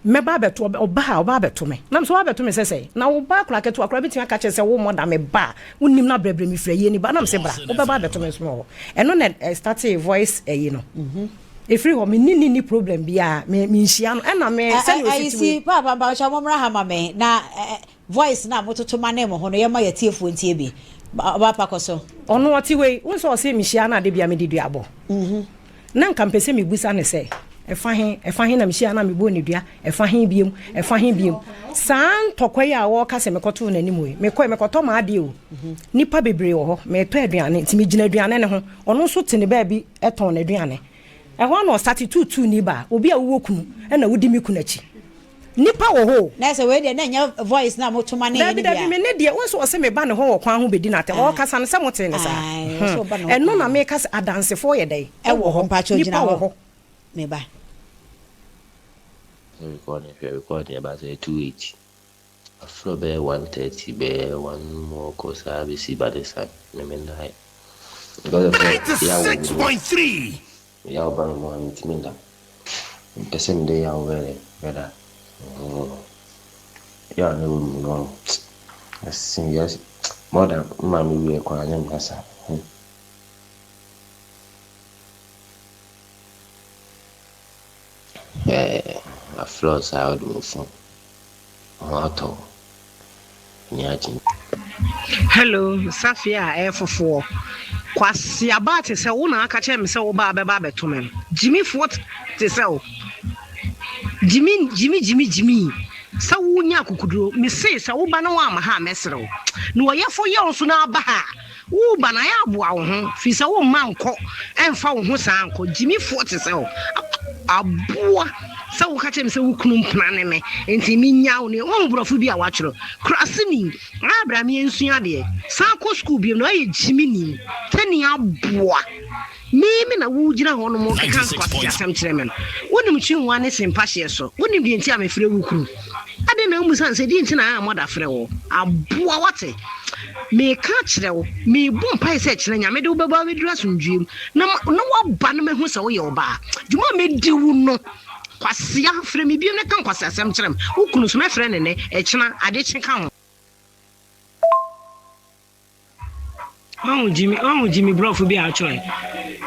Mɛba abɛto ɔba a ɔba abɛto me. Na me sɛ wabɛto me sɛ sɛn? Na wo ba akora ketewa koraa bɛtumi aka kyerɛ sɛ wo mɔda me ba a wonim no abrɛbrɛ me firi ayie ni ba. Na me sɛ bra wobɛba abɛto me nso me wɔ hɔ. Ɛno na ɛstartee voice ɛyi no. Ɛfiri hɔ me ne no nni problem biara me menhyia no ɛna me sɛdeɛ ɔsi te wei. Ayisi paapa mpakyɛw mommra ha ma me na voice no a mototo ma ne mo ho no yɛmma yɛatiefoɔ ntie bi. Ɔbaapa kɔ so. Ɔno ɔte hɔ yi wohu sɛ ɔse mehyia no a da biara mede dua bɔ. Na anka mepɛ sɛ mibisa no sɛ, Ɛfa he? Ɛfa he na mihyiaa no a mebɔɔ no dua? Ɛfa he bio? Ɛfa he bio? Saa ntɔkwa yi a wɔreka sɛ mekɔtoo n'anim yi, mekɔe, mekɔtɔ m'adeɛ o. Nnipa bebree wɔ hɔ, meretɔ aduane, nti megyina aduane no ho. Ɔno nso te ne baabi tɔn n'aduane. Ɛhɔ ara na ɔstate tuutuu ni baa, obi a wowɔ kunu na wodi me kunu akyi. Nnipa wɔ hɔ o. Na sɛ wei deɛ na ɛnyɛ voice no a moto ma ne yɛ Dabi no bi dabi a. me ne deɛ wohu sɛ ɔse me ba ne hɔ wɔ kwan ho bɛdi no atɛm ɔɔkasa no sɛ motee no saa Ae ɔse ɔba ne hɔ ɛno kwan na ho. meka sɛ adansefoɔ yɛ dɛn Ɛwɔ ɛwɔ hɔ hɔ mpakyɛw nnipa gyina wɔ hɔ hɔ. me ba. Me recording hwɛ recording ɛba sɛ 2:08 afrɛ bɛyɛ 1:30 bɛyɛ 1 more kɔ saa bɛsi by this time me me nnae because of sɛ yaw wɔ me mu 96.3. yaw ba me mu a mentumi nna. Mempɛ sɛ mede yaw bɛyɛ bɛda. Yaw no ɛwɔ me mu no ɛsen wiase more than me maame wuiɛ koraa anyɛ me ya saa. Ɛɛ mafrɛ wo saa wode wo phone wo ho atɔ wo w'ani agye. Hello Safia a ɛyɛ fofoɔ. Kwasiaba te sɛ wo na aka kyerɛ me sɛ wo ba bɛba abɛto me no. Gyimifoɔ te sɛ wo. Gyimi gyimi gyimi gyimi sɛ wo nya akukuduro. Me se sɛ wo ba na woamma ha a mɛsere wo. Na ɔyɛfo yɛ wo nso na aba ha a wo ba no ayɛ aboa wo ho firi sɛ wo mma nkɔ ɛmfa wo ho saa nkɔ. Gyimifoɔ te sɛ wo. Aboa sɛ wo ka kyerɛ me sɛ wo kunu mpena ne me nti me nya wo ne woahu borɔfo bi a woatwerɛ. Kuraseni. Ah bra me yɛnsua adeɛ. San kɔ school biom na wayɛ gyimini sɛnea aboa me me na wo gyina hɔ nom keka nkwasi asɛm kyerɛ me no wonim kyinwa ne sempa hyeɛ so wonim deɛ nti a mefrɛ wo kunu adɛn na wommisa no sɛ deɛ nti na a mɔda frɛ wo aboa wate meka kyerɛ wo mebɔ mpae sɛ kyerɛ nyame de wobɛba abɛduru asomdwoeɛ mu na na woaba no mahu sɛ woyɛ ɔbaa dwuma a mɛdi wo no Kwasea, frɛ me bio na ka nkwaseasɛm kyerɛ me. Wo kunu nso, mɛfrɛ no nnɛ, ɛkyena, ade kye ka ho. Wahu Jimmy, wahu Jimmy brɔfo bi a ɔkyerɛ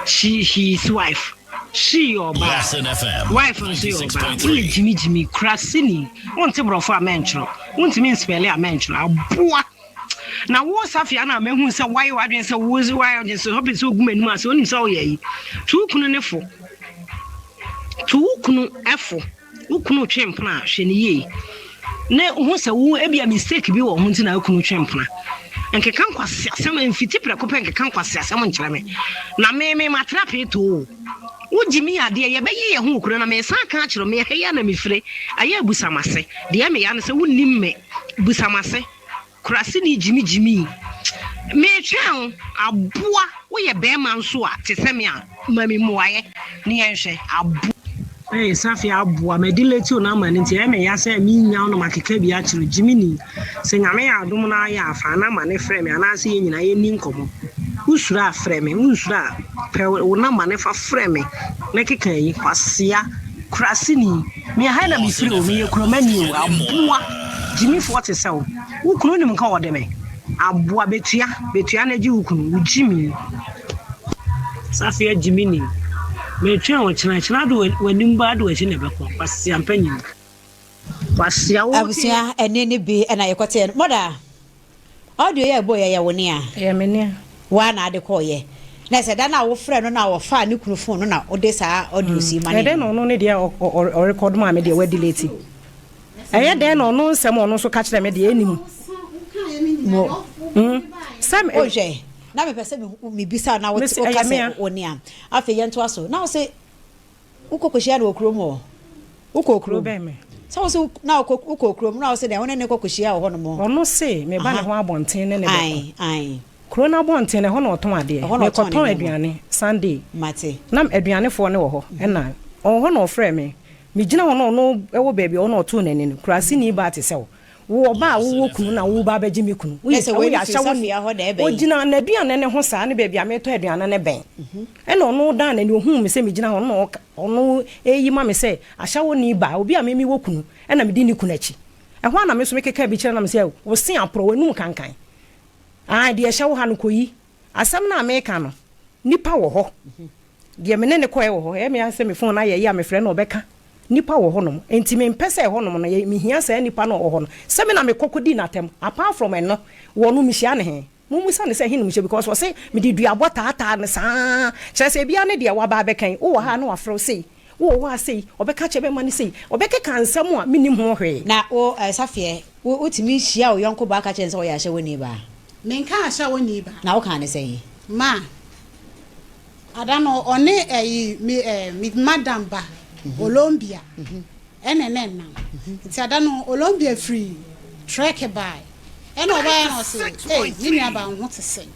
she, he is wife. She yɛ ɔbaa, Lawson FM wife nso yɛ ɔbaa. Woyɛ 96.3. Jimmy Jimmy, kuraseni. Wonte brɔfo a mɛntwerɛ, wontumi nspɛle a mɛntwerɛ. Aboa. Na wo Safia na mahu sɛ woayɛ w'adwene sɛ wo woayɛ w'adwene sɛ ɔpɛ sɛ ogu m'anim ase, onim sɛ woyɛ ayi. To wo kunu ne fo. To wo kunu fo. Wo kunu twe mpena a, hwɛ no yie. Na hu sɛ wo ebia mistake bi wɔ ho nti na wo kunu twe mpena. Nkeka nkwaseasɛm, mfiti prɛko pɛ nkeka nkwaseasɛm nkyerɛ me. Na me me matra peetoo o. Wogye me adeɛ, yɛbɛyɛ yɛn ho wɔ kuro na mesan aka akyerɛ wo, me ha yi a na mefire, ayɛ abusamase. Deɛ meya ne sɛ wonnim me, busamase. Kuraseni gyimi gyimi. Metwɛn wo aboa woyɛ bɛɛma nso a te sɛ me a ma me mmuaeɛ ne yɛnhwɛ aboa. Ei Safi aboa ma delete wo number no nti ɛyɛ me ya sɛ me nnya wo na makeka bi akyerɛ wo gyimi ni sɛ Nyame yɛ adom na ayɛ a fa number no frɛ me anaasɛ yɛn nyinaa yɛnni nkɔmmɔ wo suro a frɛ me wo nsuro a pɛ wo number no fa frɛ me na keka yi kwasea kuraseni Me ha na me firi o, meyɛ kuromani o, aboa gyimifoɔ te sɛ wo, wo kunu wonim nka ɔde me, aboa bɛtua, bɛtua na gye wo kunu, wo gyimi. Safia gyimini, metwɛn wo kyena, kyena de w'anim baa de w'akyi na ɛbɛkɔ, kwasea mpanyin. Kwasea wo te. Abusua ɛne ne bi na yɛkɔteɛ no. Mɔda. Audio yi a ɛbɔɔ yi, ɛyɛ wo nea? Ɛyɛ me nea. Wo ara na ade kɔeɛ. Na sɛ da no a wofrɛɛ no no a ɔfaa ne kunu phone no na wode saa audios yi manee Ɛyɛ dɛn no? na ɔno ne deɛ ɔrekɔdo maa me deɛ wadelete? Ɛyɛ dɛn na ɔno nsɛm a ɔno nso ka kyerɛ me deɛ ɛnni mu? Mo. Sɛ me. Wohwɛ, na mepɛ sɛ mebisa wo na woka sɛ wo nea. Afei yɛntoa so. Na wo se Wokɔ kɔhyia no wɔ kurom hɔ? Wokɔɔ Kuro kurom? bɛn me? Sɛ wo se na wokɔ wokɔɔ kurom na wo se dɛn wo ne no kɔ kɔhyia wɔ hɔnom? Ɔno se meba ne Aha. hɔ abɔnten ne no bɛko. Ae, ae. Kuro no abɔnten no ɛhɔ na ɔtɔn adeɛ. Ɛhɔ na ɔtɔn ne Mekɔtɔn nneɛma. aduane Sunday. Mate. Na aduanefoɔ no wɔ hɔ ɛna ɔwɔ hɔ na ɔfrɛɛ me. Megyina hɔ na ɔno wɔ baabi a ɔwɔ na ɔtoo n'ani no. Kuraseni baa te sɛ wo. Wo ɔbaa a wowɔ kunu na woreba abɛgye me kunu. Woyɛ sɛ wei Woyɛ no firi ahyɛwoni. Safia hɔ na ɛbɛn. Ɔgyina n'aduane no ho saa ne baabi a meretɔ aduane no bɛn. Ɛnna ɔno dan n'ani, ɔhuu me sɛ megyina hɔ no, na ɔno reyi ma me sɛ ahyɛwoni baa, obi a me mewɔ kunu, ɛnna medi ne kunu akyi. Ɛhɔ ara na me nso mekekaa bi kyerɛɛ no na mese, Wo se aporɔ, w'anum kankan. Aane, deɛ ɛhyɛ wo ha no, kɔyi. Asɛm no a mereka no, nnipa wɔ hɔ. Deɛ me ne no kɔeɛ wɔ hɔ. Ɛyɛ me ara sɛ me fon no ayɛ yie a mefrɛ no ɔbɛka. Nnipa wɔ hɔnom. Enti mempɛ sɛ ɛhɔnom no, mehia saa nipa no a ɔwɔ hɔ no. Sɛ me na mekɔ kɔdii no atɛm. Apart from ɛno, wɔ no mehyia no he? Mommisa no sɛ he na mehyia because ɔse mede duabɔ taataa no saa. Kyerɛ sɛ ebia ne deɛ waba abɛka yi, wowɔ ha a na wafrɛ wo sei, wowɔ hɔ a sei, ɔbɛka akyerɛ bɛma no sei, ɔbɛkeka nsɛm a mennim ho hwee. Na wo, Safeɛ, wo, wotumi hyia wo yɔnko baa ka kyerɛ no sɛ ɔyɛ ahyɛwoni baa? Menkaa ahyɛwoni baa. Na wokaa no sɛn? Ma, ada no ɔne ɛyi, me, eh, me madam ba, Olombia, ɛna na ɛnam. Nti ada no Olombia firi trek bae. Ɛna ɔbaeɛ na ɔse, ei, me nua baa wo ho te sɛn?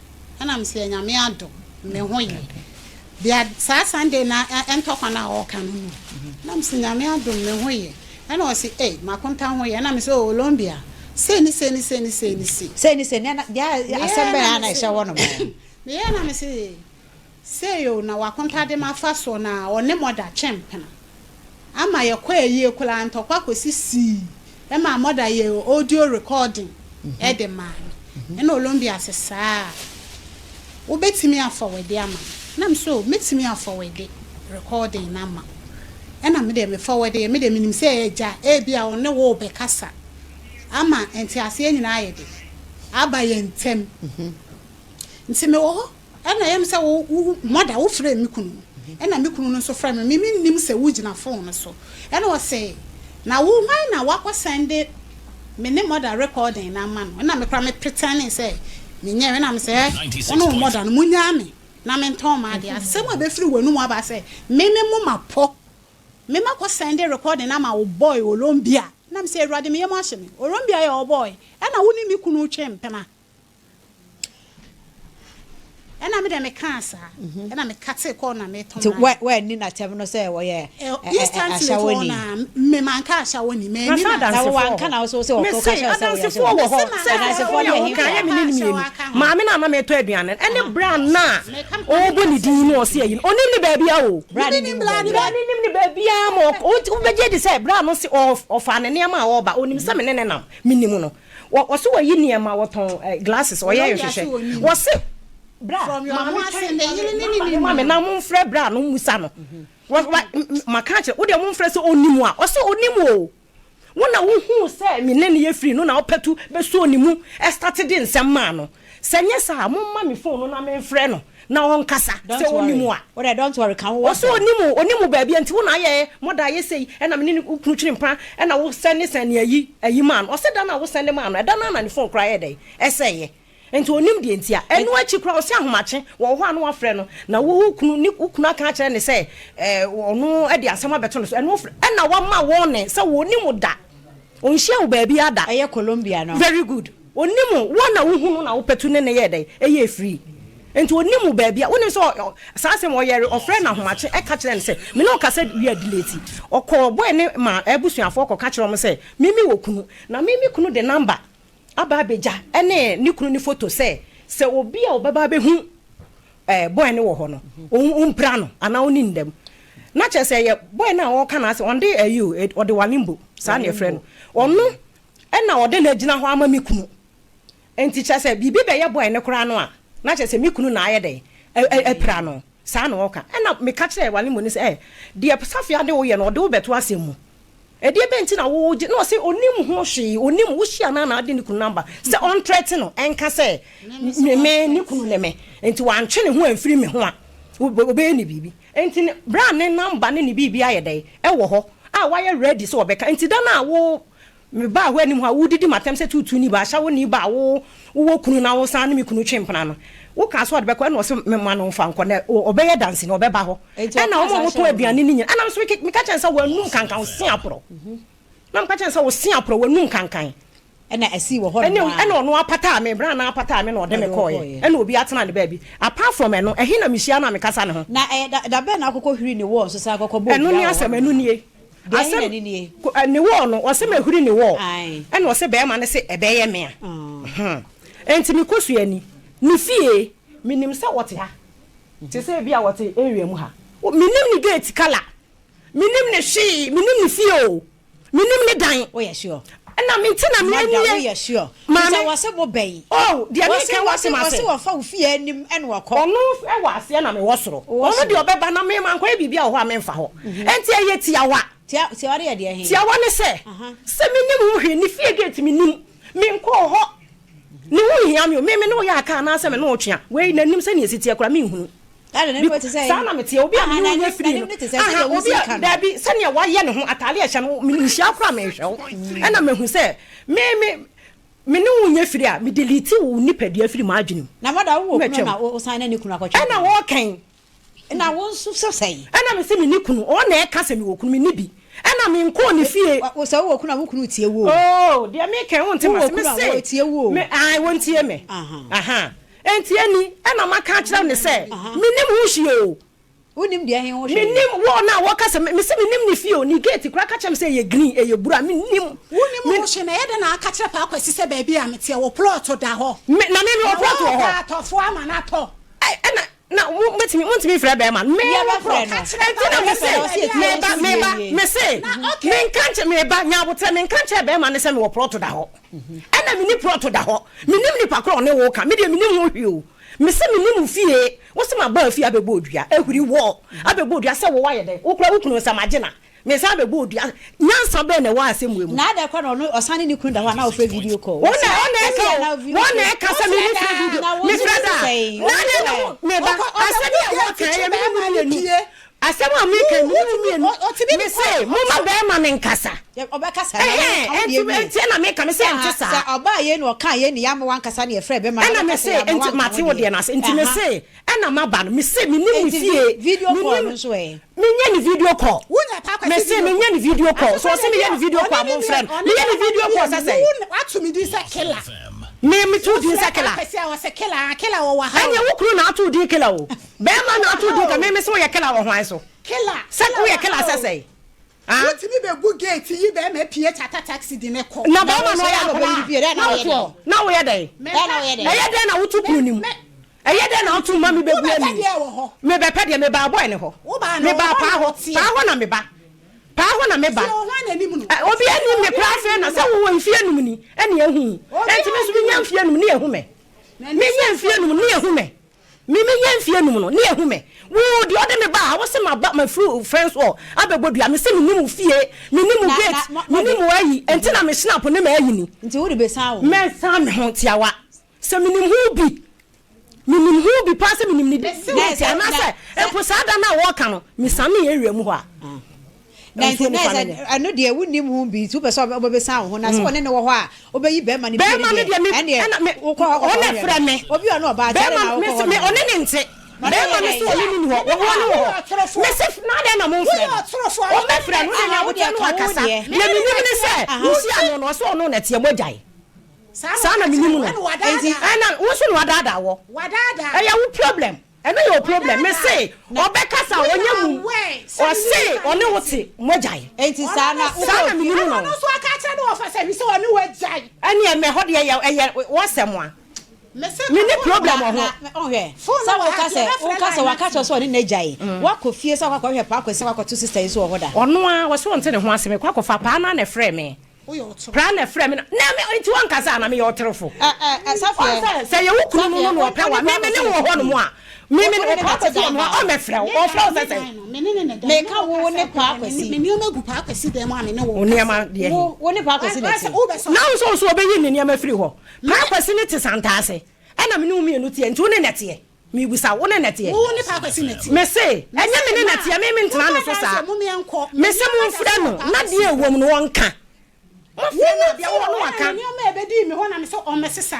Ɛna mese, Nyame adom, me ho yɛ. Deɛ saa Sunday na ntɔkwa no a ɔreka no no. Na mese, Nyame adom, me ho yɛ. Ɛna ɔse, ei, m'akonta ho yɛ. Ɛna mese, oh, Olombia, sei ne sei ne sei ne sei ne sei. Sei ne sei, nea deɛ asɛm bɛn ara na ɛhyɛ hɔ nom? Meyɛɛ na mese, sei o, na w'akonta de m'afa soɔ na ɔne mɔda twe mpena. Ama yɛkɔ ayie koraa ntɔkwa kɔsisii maa mother yɛɛ audio recording de maa me. Ɛna Olombia se saa a, wobɛtumi afɔwɛde ama me? Na me se oh, mɛtumi afɔwɛde recording no ama wo. Ɛna me deɛ me fɔwɛdeeɛ, me deɛ menim sɛ agya ebia ɔne wo rebɛkasa ama nteaseɛ nyinaa ayɛ dɛ aba yɛn ntam. Nti mewɔ hɔ Ɛna ɛyɛ me sɛ wo wo mother wo frɛɛ me kunu no ɛna me kunu no nso frɛ me me me nnim sɛ wo gyina phone no so ɛna ɔse na wo hwan na wakɔ sɛnde me ne mother recording no ama no ɛna me koraa me pretending sɛ me nyɛɛ ɛna me sɛ ɛ wo ne wo mother no mo nyaa me na me ntɔn m'adeɛ asɛm a ɛbɛfiri w'anum aba sɛ me me moma pɔ me makɔ sɛnde recording no ama wo boy Olombia na me sɛ awurade me yam ahye me Olombia yɛ wo boy ɛna wo ne me kunu twe mpena. Ɛna me deɛ me kaa saa ɛna me katee kɔɔ na me tɔn Nti woanni n'atɛm no sɛ wɔyɛ Instantly ahyɛwoni? tɔn na me manka ahyɛwoni Na manni sɛ n'atɛm. Na wo adansefoɔ wɔ wanka hɔ. na wo so wo sɛ Me ɔka se kyerɛ wo sɛ woyɛ adansefoɔ wɔ hɔ Mese sɛ manka sɛ Adansefoɔ woyɛ ne wo ka ɛhefoɔ? yɛ me ne no mmienu. Maame no a na metɔ aduane no ɛne bra no a ɔrebɔ ne din no ɔse ayi no ɔnim ne baabia o. Bra no nim wo Bra baabiara. no nim ne baabia ma wobɛgye adi sɛ bra no se ɔfaa ne nneɛma a ɔreba ɔnim sɛ me ne no nam menim no. Wɔ wɔse wɔyi nneɛma wɔtɔn glasses wɔyɛ nhwehwɛ wɔse bra maame twɛn namba no ma me na momfrɛ bra no mmusa no wɔ wa maka akyerɛ wo deɛ momfrɛ sɛ ɔnim a ɔse ɔnim o wo na wohuu sɛ me ne no yɛ firi no na wopɛtu bɛsuo ne mu ɛstate de nsɛm maa no sɛ nyɛ saa momma me phone no na memfrɛ no na ɔnkasa Don't sɛ ɔnim worry. a. Wo deɛ don't worry ka wo Ɔsɛ wasɛm. ɔnim o, ɔnim wo baabi a nti wo na ayɛ mɔda ayɛ sei ɛna me ne ne kunu twere mpa ɛna wo sɛnde sɛnde ayi ayi maa no ɔsɛ da no a wo sɛnde maa no ɛda no ara na ne phone koraa yɛɛ dɛn ɛsɛeɛ nti ɔnim deɛ nti a ɛno akyi koraa ɔsɛ ahomakye wɔ hɔ a na wafrɛ no na wo wo kunu ne wo kunu aka akyerɛ ne sɛ ɛɛ ɔno de asɛm abɛto no so ɛno wofrɛ ɛna wama wɔne sɛ wɔnim wo da ɔnhyia wo baabi ada Ɛyɛ Colombia no. Very good. Onim wo, wo na wohu no na wopɛtu ne no yɛɛ dɛn? Ɛyɛɛ free. Nti onim wo baabi a, wonim sɛ ɔ, saa asɛm ɔyɛre, ɔfrɛɛ no ahomakye ɛka kyerɛɛ no sɛ, me ne wo kasa wie a delete. Ɔkɔɔ boy ne ma abusuafoɔ kɔka kyerɛɛ wɔn sɛ, me me wɔ kunu, na me me kunu de number aba abɛgya ɛne ne kunu ne photo sɛ, sɛ obi a ɔbɛba abɛhu eh, boy no wɔ hɔ no, ɔmpira no anaa ɔnni no dɛm. Na kyerɛ sɛ ɛyɛ boy no a ɔreka n'asɛm, ɔnde ayi o, ɔde Walimbo, saa na yɛfrɛ no. Ɔno Ɛna ɔde no agyina hɔ ama me kunu. Enti kyerɛ sɛ biribi bɛyɛ boy no koraa no a, na kyerɛ sɛ me kunu na ayɛ dɛn? Apira no. Saa na ɔka. Ɛna meka kyerɛɛ Walimo no sɛ, Ɛ, deɛ Safia de wo yɛ no, ɔde wo bɛto asɛm mu. Ɛdeɛ bɛn nti na wogye? Na ɔse ɔnnim ho hwee, ɔnnim. Wohyia no a na ade ne kunu number sɛ ɔntrɛte no, ɛnka sɛ me, ne kunu ne me. Enti wantwe ne ho amfiri me ho a, ɔbɛyɛ no biribi. Enti ne, berɛ a ne number ne ne biribi ayɛ dɛn? Ɛwɔ hɔ a wayɛ ready sɛ ɔbɛka. Enti da no a wo Mebaa hɔ anim hɔ a, woredidi m'atɛm sɛ tuutuuni ba, ahyɛwoni ba a wo wowɔ kunu na wosan ne me kunu twe mpena no. Wokaa sɛ ɔde bɛkɔ, ɛnna ɔse memma no mfa nkɔ, na ɔbɛyɛ danseni, ɔbɛba hɔ. Enti Ɛnna ɔkaa wɔn a saa wɔtɔn hyɛɛ wo aduane no? no nyinaa, ɛnna me nso meka kyerɛɛ no sɛ w'anum kankan, wo se aporɔ. Na meka kyerɛɛ no sɛ wo se aporɔ, w'anum kankan. Ɛnna ɛsii wɔ hɔnom Ɛnna ara. ɛnna ɔno apataa me, berɛ a na apataa me na ɔde Na me ɔde wo kɔeɛ. kɔeɛ. Ɛnna obiara tenaa ne baabi. Apart from ɛno, ɛhe na mehyia no a mekasa ne ho? Na ɛyɛ da da bɛn na wokɔkɔ hwirii ne wɔɔ nso san kɔkɔ bɔɔ Ɛno dua ne wɔ asɛm, hɔnom ɛno no? nie. Deɛ he Asɛm na ne nie? ko ɛ ne wɔɔ no, ɔse mahuri ne wɔɔ. Ae. Ɛna ɔse bɛɛma no se ɛbɛyɛ me a. Ah. Hmm. Enti me kosua ni, ne fie, menim sɛ ɔte ha. Te sɛ ebia ɔte area mu ha. Menim ne gate colour, menim ne hwee, menim ne fie o. Menim ne dan. Woyɛ sure? Ɛna me nti na me Mada anie. woyɛ sure? Maame. Bisa wɔse mo bɛn. Oh deɛ me ka wate ma se. Wɔse wɔfa wo fie anim ɛna wɔkɔ. Ɔno ɛwɔ aseɛ na me wɔ soro. Ɔno deɛ ɔbɛba na me mankɔyɛ biribi a wɔ hɔ a me nfa hɔ. Ɛnti ɛyɛ tiawa. Tiawa no yɛ deɛ he? Tiawa ne sɛ, sɛ me nim ho hwee, ne fie gate me nim, me nkɔɔ hɔ. Ne ho nhia me o, me me ne wo yɛ aka anaasɛ me ne wo twe a, wei n'anim sɛnea ɛsi teɛ koraa menhunu. Saa na meteɛ, obi a me ne wo nyɛ firi no, aha, obi a, daabi, sɛnea wayɛ ne ho, ataade a ɛhyɛ no, mehyia koraa menhwɛ wo, ɛna mahu sɛ me me me ne wo nyɛ firi a, me delete wo nipadua firi m'adwene mu. Na mada wo wɔ kunu na wo san ne ne kunu akɔtwe. Ɛna wɔkɛn. Na wo nso sɛ sɛn? Ɛna me se menni kunu, ɔno na ɛka sɛ mewɔ kunu, menni bi. Ɛna menkɔɔ ne fie. Sɛ wowɔ kunu a, wo kunu tie wo o. Oh, deɛ meka yi wonte m'ase. Wowɔ kunu a, wɔtie wo o. Me se, ae, wɔntie me. Aha. Enti ɛni, ɛna maka akyerɛ no sɛ, mennim ho hwee o. Wonnim deɛ he ho hwee? Mennim, wɔn a wɔka sɛ, me se mennim ne fie o, ne gate koraa ka kyerɛ me sɛ ɛyɛ green, ɛyɛ blue a, mennim. Wonnim ho hwee, na ɛyɛ dɛn na aka kyerɛ Paa Kwasi sɛ baabi a meteɛ, wo plot da hɔ? Me, na me mewɔ plot wɔ hɔ. Na wɔɔpɛ atɔfoɔ ama no atɔ. Ɛna. Na mo bɛtumi montumi mfrɛ bɛrima no. Me wo Yɛbɛfrɛ no. Ɛnti na me Yɛbɛfrɛ se no, ɔse yɛtie meba yɛn meba yie. me se Na okay. menka nkyɛ meba nya abotrɛ menka nkyerɛ bɛrima no sɛ mewɔ prɔto da hɔ. Ɛna menni prɔto da hɔ. Mennim nipa korɔ a ɔne wo ka. Me deɛ mennim ho hwee o. Me se mennim wo fie. Wo se maba fie abɛbɔ odua. Ahuri wɔ abɛbɔ odua sɛ wo woayɛ dɛn? Wo koraa wo kunu nsa magye na mesan abɛbɔ odua. Nyansa bɛn na ɛwɔ asɛm wei mu? Na adɛn koraa na ɔno ɔsan ne ne kunu da hɔ a na wofrɛ video call? Wo na ɔna ɛka o, wɔn na ɛka sɛ me mefrɛ video, mefrɛ da a, na adɛn na wo, meba, asɛm yi a wɔka ɛyɛ me ne mo mmienu, asɛm a meka yi me ne mo mmienu, mese momma bɛrima no nkasa, ɛhɛn, ɛnti, ɛnti ɛna meka, mese ɛnte saa. Sɛ ɔbaa yei na ɔkaa yei ne yɛama wankasa ne yɛfrɛ bɛrima no Ɛna mese, nti mate wo deɛ no ase, nti mese, Ɛna maba no mese menim ne fie Video call no menim nso ɛ? Menyɛ ne video call Mese menyɛ ne video call So ɔse meyɛ ne video call a momfrɛ no Meyɛ ne video call sɛ sɛn? Me meto wo din sɛ killer Ɛneɛ wo kunu na ato wo din killer o Bɛɛma na ato wo din killer Me mese woyɛ killer wɔ hwan so? Sɛ woyɛ killer sɛ sɛn? Ah. Wotumi bɛ gu gate yi bɛɛma pie tata taxi de ne kɔ. Na bɛɛma no ɔyɛ akwadaa na wotoɔ na woyɛ dɛn? Ɛyɛ dɛn na woto pono no mu? Ɛyɛ dɛn na woto ma me bɛgu ani? Mebɛpɛ deɛ mebaa bɔɛ ne hɔ. Mebaa paa hɔ. Paa hɔ na meba. Paa hɔ na meba. Obi anim me koraa afei na sɛ wowɔ mfie num ni ɛne ahu yi. Ɛnti me nso menya mfie num ne ahu me. Menya mfie num ne ahu me. Me menya mfie num no ne ahu me. Wo deɛ ɔde me baa ha wo se maba mafiri friends hall abɛbɔ dua me se menim wo fie menim wo gate menim wo ayi ɛnti na me snap ne m'ayi ni. Nti wode bɛsan wo ho? Mɛsan me ho tiawa. Sɛ menim ho bi, menim ho bi paa sɛ menim ne date anaasɛ mpo saa da no a wɔreka no, mesanee area mu hɔ a, Na nsuo nti na nifa sɛ no nyɛ. ɛno deɛ wonnim ho bi nti wopɛ sɛ wobɛsan wo ho na sɛ wɔne no wɔ hɔ a wobɛyi bɛrima no pie Bɛrima no no deɛ deɛ me ɛndeɛ ɛna me wokɔ hɔ kɔkɔ ɔna hwɛ frɛ no me. obi ɔne ɔbaa te adɛn Bɛrima na no wokɔ me hɔ me nom ɔne ne nte. Na ɔne Bɛrima yɛ no dɛn so ɔne ne ni hɔ wɔn ne wɔ hɔ. Me se na adɛn na momfrɛ no? Ɔmmɛfrɛ no wode Aha wo nyabotrɛ deɛ no ka wo wakasa. deɛ Deɛ menim ne sɛ aha wohyia no no ɔse ɔno na ɛteɛ moagyae. Saa Saa na na ɔka menim kyerɛ no. wo, ɛna Enti wadaadaa. Ɛna wo nso na wadaadaa wɔ. Wadaadaa. Ɛyɛ wo problem. Ɛno yɛ wo problem. Me Wadaadaa. se na ɔbɛkasa a Woyɛ ɔnyɛ mum. aware sɛ me ne Ɔse nipa no ɔne na wo ɛte. te, moagyae. enti Ɔno saa ne na se. Saa wokɔɔ na fie menim Ɛna no. ɔno nso aka akyerɛ ne wɔfa sɛ hwɛ sɛ ɔne wo agyae. Ɛneɛ mɛ hɔ deɛ ɛyɛ ɛyɛ w'asɛm a. Mese Me ka ni phone problem wɔ wɔ na ho. na me- ɔhwɛ Phone sɛ no wɔ woka ha sɛ nti yɛbɛfrɛ woka sɛ line waka kyerɛ ate. sɛ ɔne n'agyae woakɔ fie sɛ woakɔhwɛ paa kwasi woakɔto sister yi so wɔ hɔ da Ɔno ara ɔse ɔnte ne ho ase mekɔ akɔfa paa no ara na ɛfrɛɛ me. Woyɛ ɔtorofo. Pra na frɛ me na na me nti wankasa a na meyɛ ɔtorofo. Ɛ ɛ ɛ Ɔn Safeɛ, sɛ sɛ yɛ wo kunu no Safeɛ, no na wo ɔpɛ wo wa ne me Paa me ne Kwasi na wo wɔ ɛte hɔ nom fie. a me Wo me wo ne wɔ ne Paa na ɛte Kwasi wɔ dan me hɔ a baako. ɔmmɛfrɛ wo Me ɔfrɛ wo dan sɛ me sɛn. dan no me ne ne na ɛda me ne Meka wo wo wo kasa ne Paa koraa me ne Kwasi. me nneɛma gu Paa Kwasi dan mu a me ne wo Wo kasa. nneɛma deɛ he? Wo wo ne Paa Wa Kwasi na wa sɛ ɛte. wobɛsɔ Na wo nso wo so ɔbɛyi ne nneɛma afiri hɔ. Me Paa Kwasi ne te Santase ɛna me ne wo mmienu teɛ nti wo ne na ɛteɛ? Mebisa wo, wo ne na ɛteɛ? Wo ne Paa Kwasi na ɛteɛ. Me se ɛnyɛ me ne na ɛteɛ me mentena ne so saa. Me se momfrɛ no na deɛ ɛwom no ɔnka. Mofrɛ no a deɛ ɛwɔ hɔ no waka.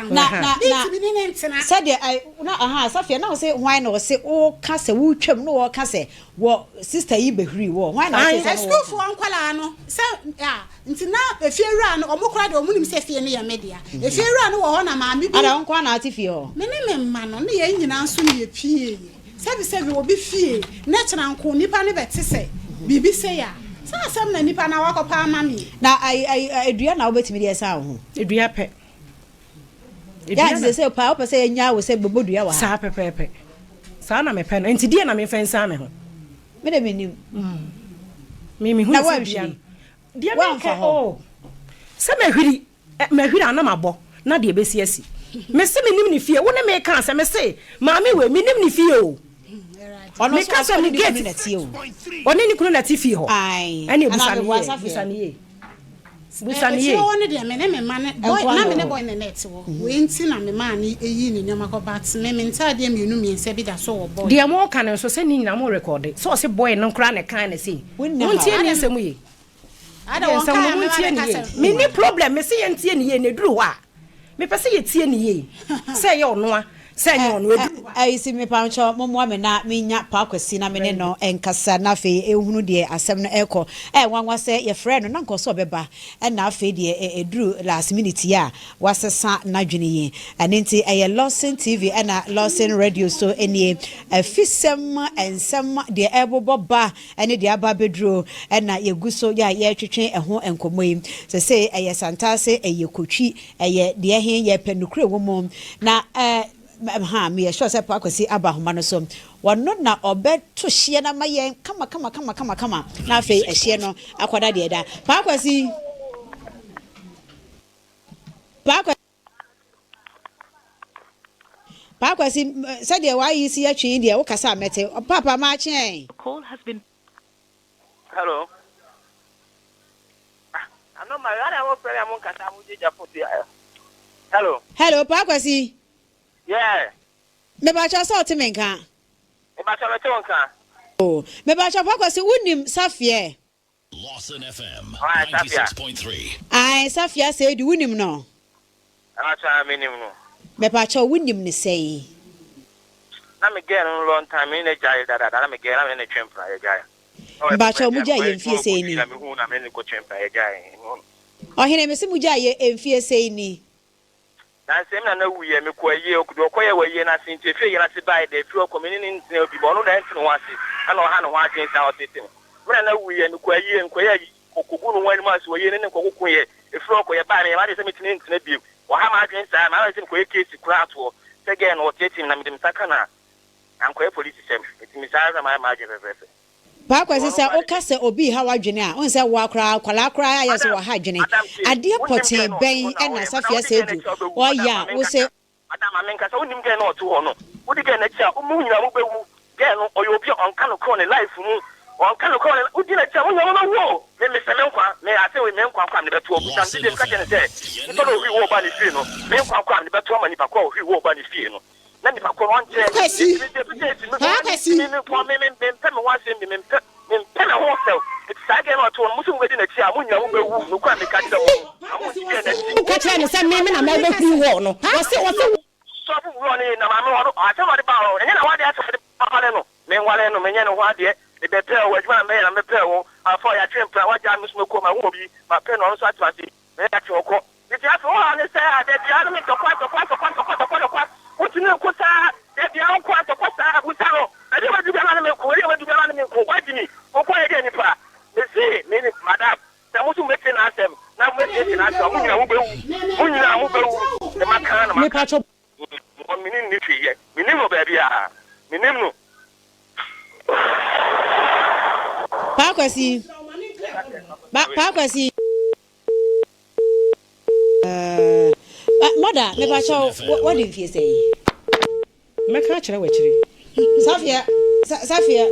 Na na na sɛdeɛ ɛ na aha Safia na ɔse hwan na ɔse woka sɛ wotwam na wɔka sɛ wɔ sister yi bɛhuri wɔ hwan na ɔte sɛ na wɔka. Asukuufoɔ nkwadaa no sɛ a nti na efie wura no wɔn koraa deɛ wɔn nim sɛ fie no yɛ me dea efie wura no wɔ hɔ na maame bi. Ada wo nko ara na ate fie hɔ. Me ne me mma no ne yɛn nyinaa nso na yɛpieeɛ. Sɛbisɛbi obi fie ne kyena nko nipa no bɛte sɛ biribi sei a, saa asɛm na nipa no awakɔpɛ ama me. Na ayi ayi dua na wobɛtumi de asan wo ho. Dua pɛ. Yɛ Dua nti na. sɛ paa wopɛ sɛ yɛnyaa wo sɛ bɛbɔ dua wɔ ha. Saa pɛpɛɛpɛ. Saa na mepɛ no. Nti deɛ na memfa nsan me ho. Me de mennim. Me mehu Na sɛ dua woanhwiri. no. Deɛ Woamfa menka hɔ. oh. Sɛ mahwiri. Ɛ, mahwiri a na mabɔ, na deɛ ɛbɛsi asi. Mese mennim ne fie, wo ne me reka asɛm, mese, maame wei, mennim ne fie o. Ɔno nso Meka ɔse sɛ ɔne ne ne kunu gate, na ɛteɛ o. ɔne ne kunu na ɛte fie hɔ. Ae, Ɛne anaa busa no meboa yie, Safeɛ? busa no yie, busa no Efie yie. hɔ no deɛ me ne me mma ne boy Nkoa na na me ne wɔ hɔ. boy na na ɛte hɔ wei nti na me maa no yii ne nneɛma kɔ but me me ntaadeɛ mmienu mmiɛnsa bi da so wɔ boy. Deɛ moreka no nso sɛ ne nyinaa mo rekɔde, sɛ ɔse boy no koraa na ɛkaa no sei. Wonni Montie haw. ne nsɛm yie. Ada Deɛ wɔn nsɛm kaa no a mɛba montie no bɛka yie. sɛ Menni problem, mese yɛntie no yie na ɛduru hɔ a, mepɛ sɛ yɛtie no yie. Sɛ ɛyɛ ɔno a, sɛ ɛnyɛ ɔno a, ɛduru hɔ a. Ayi si mepakyɛw mommoa me na menya Paa Kwasi na me ne no nkasa na afei nhunu deɛ asɛm no ɛrekɔ. Ɛyɛ nwanwa sɛ yɛfrɛɛ no na nka ɔsɛ ɔbɛba ɛna afei deɛ ɛduru last minute yi a wasesa n'adwene yi. Ɛno nti ɛyɛ Lawson TV ɛna Lawson Radio so nie. Afisɛm nsɛm deɛ ɛrebobɔ ba ne deɛ aba abɛduro na yɛgu so yɛ a yɛretwetwe ɛho nkɔmmɔ yi. Sesei ɛyɛ Santase, ɛyɛ Kotwi, ɛyɛ deɛ he, yɛpɛ nokorɛ wɔ mu. Na eh, Ha, meyɛ sure sɛ Paa Kwasi aba ahoma no so. Ɔno na ɔbɛto hyeɛ no ama yɛn kama kama kama kama kama na afei ɛhyeɛ no akɔda deɛ ɛda. Paa Kwasi! Paa Kwasi! Paa Kwasi, sɛdeɛ w'ayi si yɛ twe yi deɛ wokasa a mɛte. Paapa makye ɛn. Hello. Ah, ano ma ana mo frɛ me a mo nkasa mo gyegya fo si. Hello. Hello, Paa Kwasi. Yeah. Mepakyɛw sɛ wote me nka? Mepakyɛw mete wo nka. Oh, mepakyɛw Paa Kwasi wonim Safeɛ? Lawson FM Ɔn Safia. 96.3. Ae, Safia Seidu wonim no? Mepakyɛw menim no. Mepakyɛw wonim no sɛn? Na me girl no long time me ne no gyae dadaada na me girl na me ne no twe mpena yɛgyae. Na ɔyɛ papa Mepakyɛw nti mogyae mekɔyɛ yɛ adwuma mfie wɔ sɛn Kofi ni? na mehuu na me ne no kɔtwe mpena yɛgyae. Ɔhene mese mogyae yɛ mfie sɛn ni? Nansa yi me nana wuiɛ, mekɔɔ ayie, deɛ ɔkɔyɛɛ wɔ ayie no ase nti, ɛfiri ayie no ase baeɛ deɛ, ɛfiri hɔ kɔ, me ne no ntena bio, ɔno na ɛnte ne ho ase, ɛna ɔha ne ho adwene saa, ɔtete me. Me nana wuiɛ, mekɔɔ ayie, mekɔyɛɛ ayie, kɔgu ne ho anim ase wɔ ayie no ne nkɔkokoeɛ, ɛfiri hɔ kɔ, yɛbaeɛ, meyɛɛ m'adwene sɛ mentumi ntena bio, ɔha m'adwene saa, mayɛ sɛ mekɔyɛ case koraa toɔ, sɛ girl no ɔteetee me na mede me nsa ka no a, ankɔyɛ polisisɛm, nti me saa ara na mayɛ m'adwene pɛpɛɛpɛ. Paa Kwasi, sɛ woka sɛ obi reha w'adwene a, wohu sɛ woa koraa, akwadaa koraa ayɛ sɛ wɔha adwene. Adeɛ pɔtee bɛn na Safia Seidu ɔyɛ a wose. Madam ma menkasa, wonim girl no a ɔte hɔ no, wodi girl no akyi a, mo nyinaa mobɛwu, girl no ɔyɛ obi a ɔnka nokorɛ wɔ ne life mu, ɔnka nokorɛ wɔ ne, wodi n'akyi a mo nyinaa mobɛwu o, me mesɛ me nkwa, me ase wei me nkwa koraa mede bɛto hɔ, busa no, meka kyerɛ no sɛ nipa no a ɔhwii wɔ ba ne fie no, me nkwa koraa mede bɛto ama nipa korɔ a ɔhwii wɔ ba ne fie no. Na nipa ko no ɔnkyɛ. Kwasi. Enti me deɛ me deɛ me Paa Kwasi. me me nko me me mempɛ me ho asɛm bi mempɛ mempɛ me ho sɛw. Enti saa girl no a ɔte hɔ no mo se mobɛdi n'akyi a mo nyinaa mobɛwu nokorɛ a meka kyerɛ mo no na mo nti girl no akyi. Woka kyerɛɛ no sɛ me me na mɛbɛhuri wall no, ɔse ɔse wo. Sɔfo wura no na maame hɔ no asɛm a ɔde baa hɔ no ɛnyɛ n'awadeɛ asɛm ɔde ba no menwaree no menyɛ ne ho adeɛ mebɛpɛɛ wo adwuma na mɛyɛ na mɛpɛɛ wo afa yɛatwe mpena wagyaa me so mɛkɔ mahu obi mapɛ no ɔno nso ate ase Me akyi ɔkɔ. Nti afei wo haw ne sɛ a da biara no me ntɔkwa ntɔkwa ntɔkwa ntɔkwa ntɔkwa ntɔkwa wontumi nko saa da biara wo nko a ntɔkwa saa busa no baabi a wadu biara ne me nko baabi a wadu biara ne me nko wagye mi wo nko ayɛ deɛ nipa me se me ne madam sɛ mo so mobɛtie n'asɛm na mobɛsiesie n'asɛm a mo nyinaa mobɛwu mo nyinaa mobɛwu ne maka na maka Mepakyɛw. Wɔn me ne no nni hwee yɛ menim no baabiara menim no. Paa Kwasi, Paa Kwasi. Mother, mepakyɛw, wadi mfie sɛn? Mɛka akyerɛ wo akyire. Safia, Safia,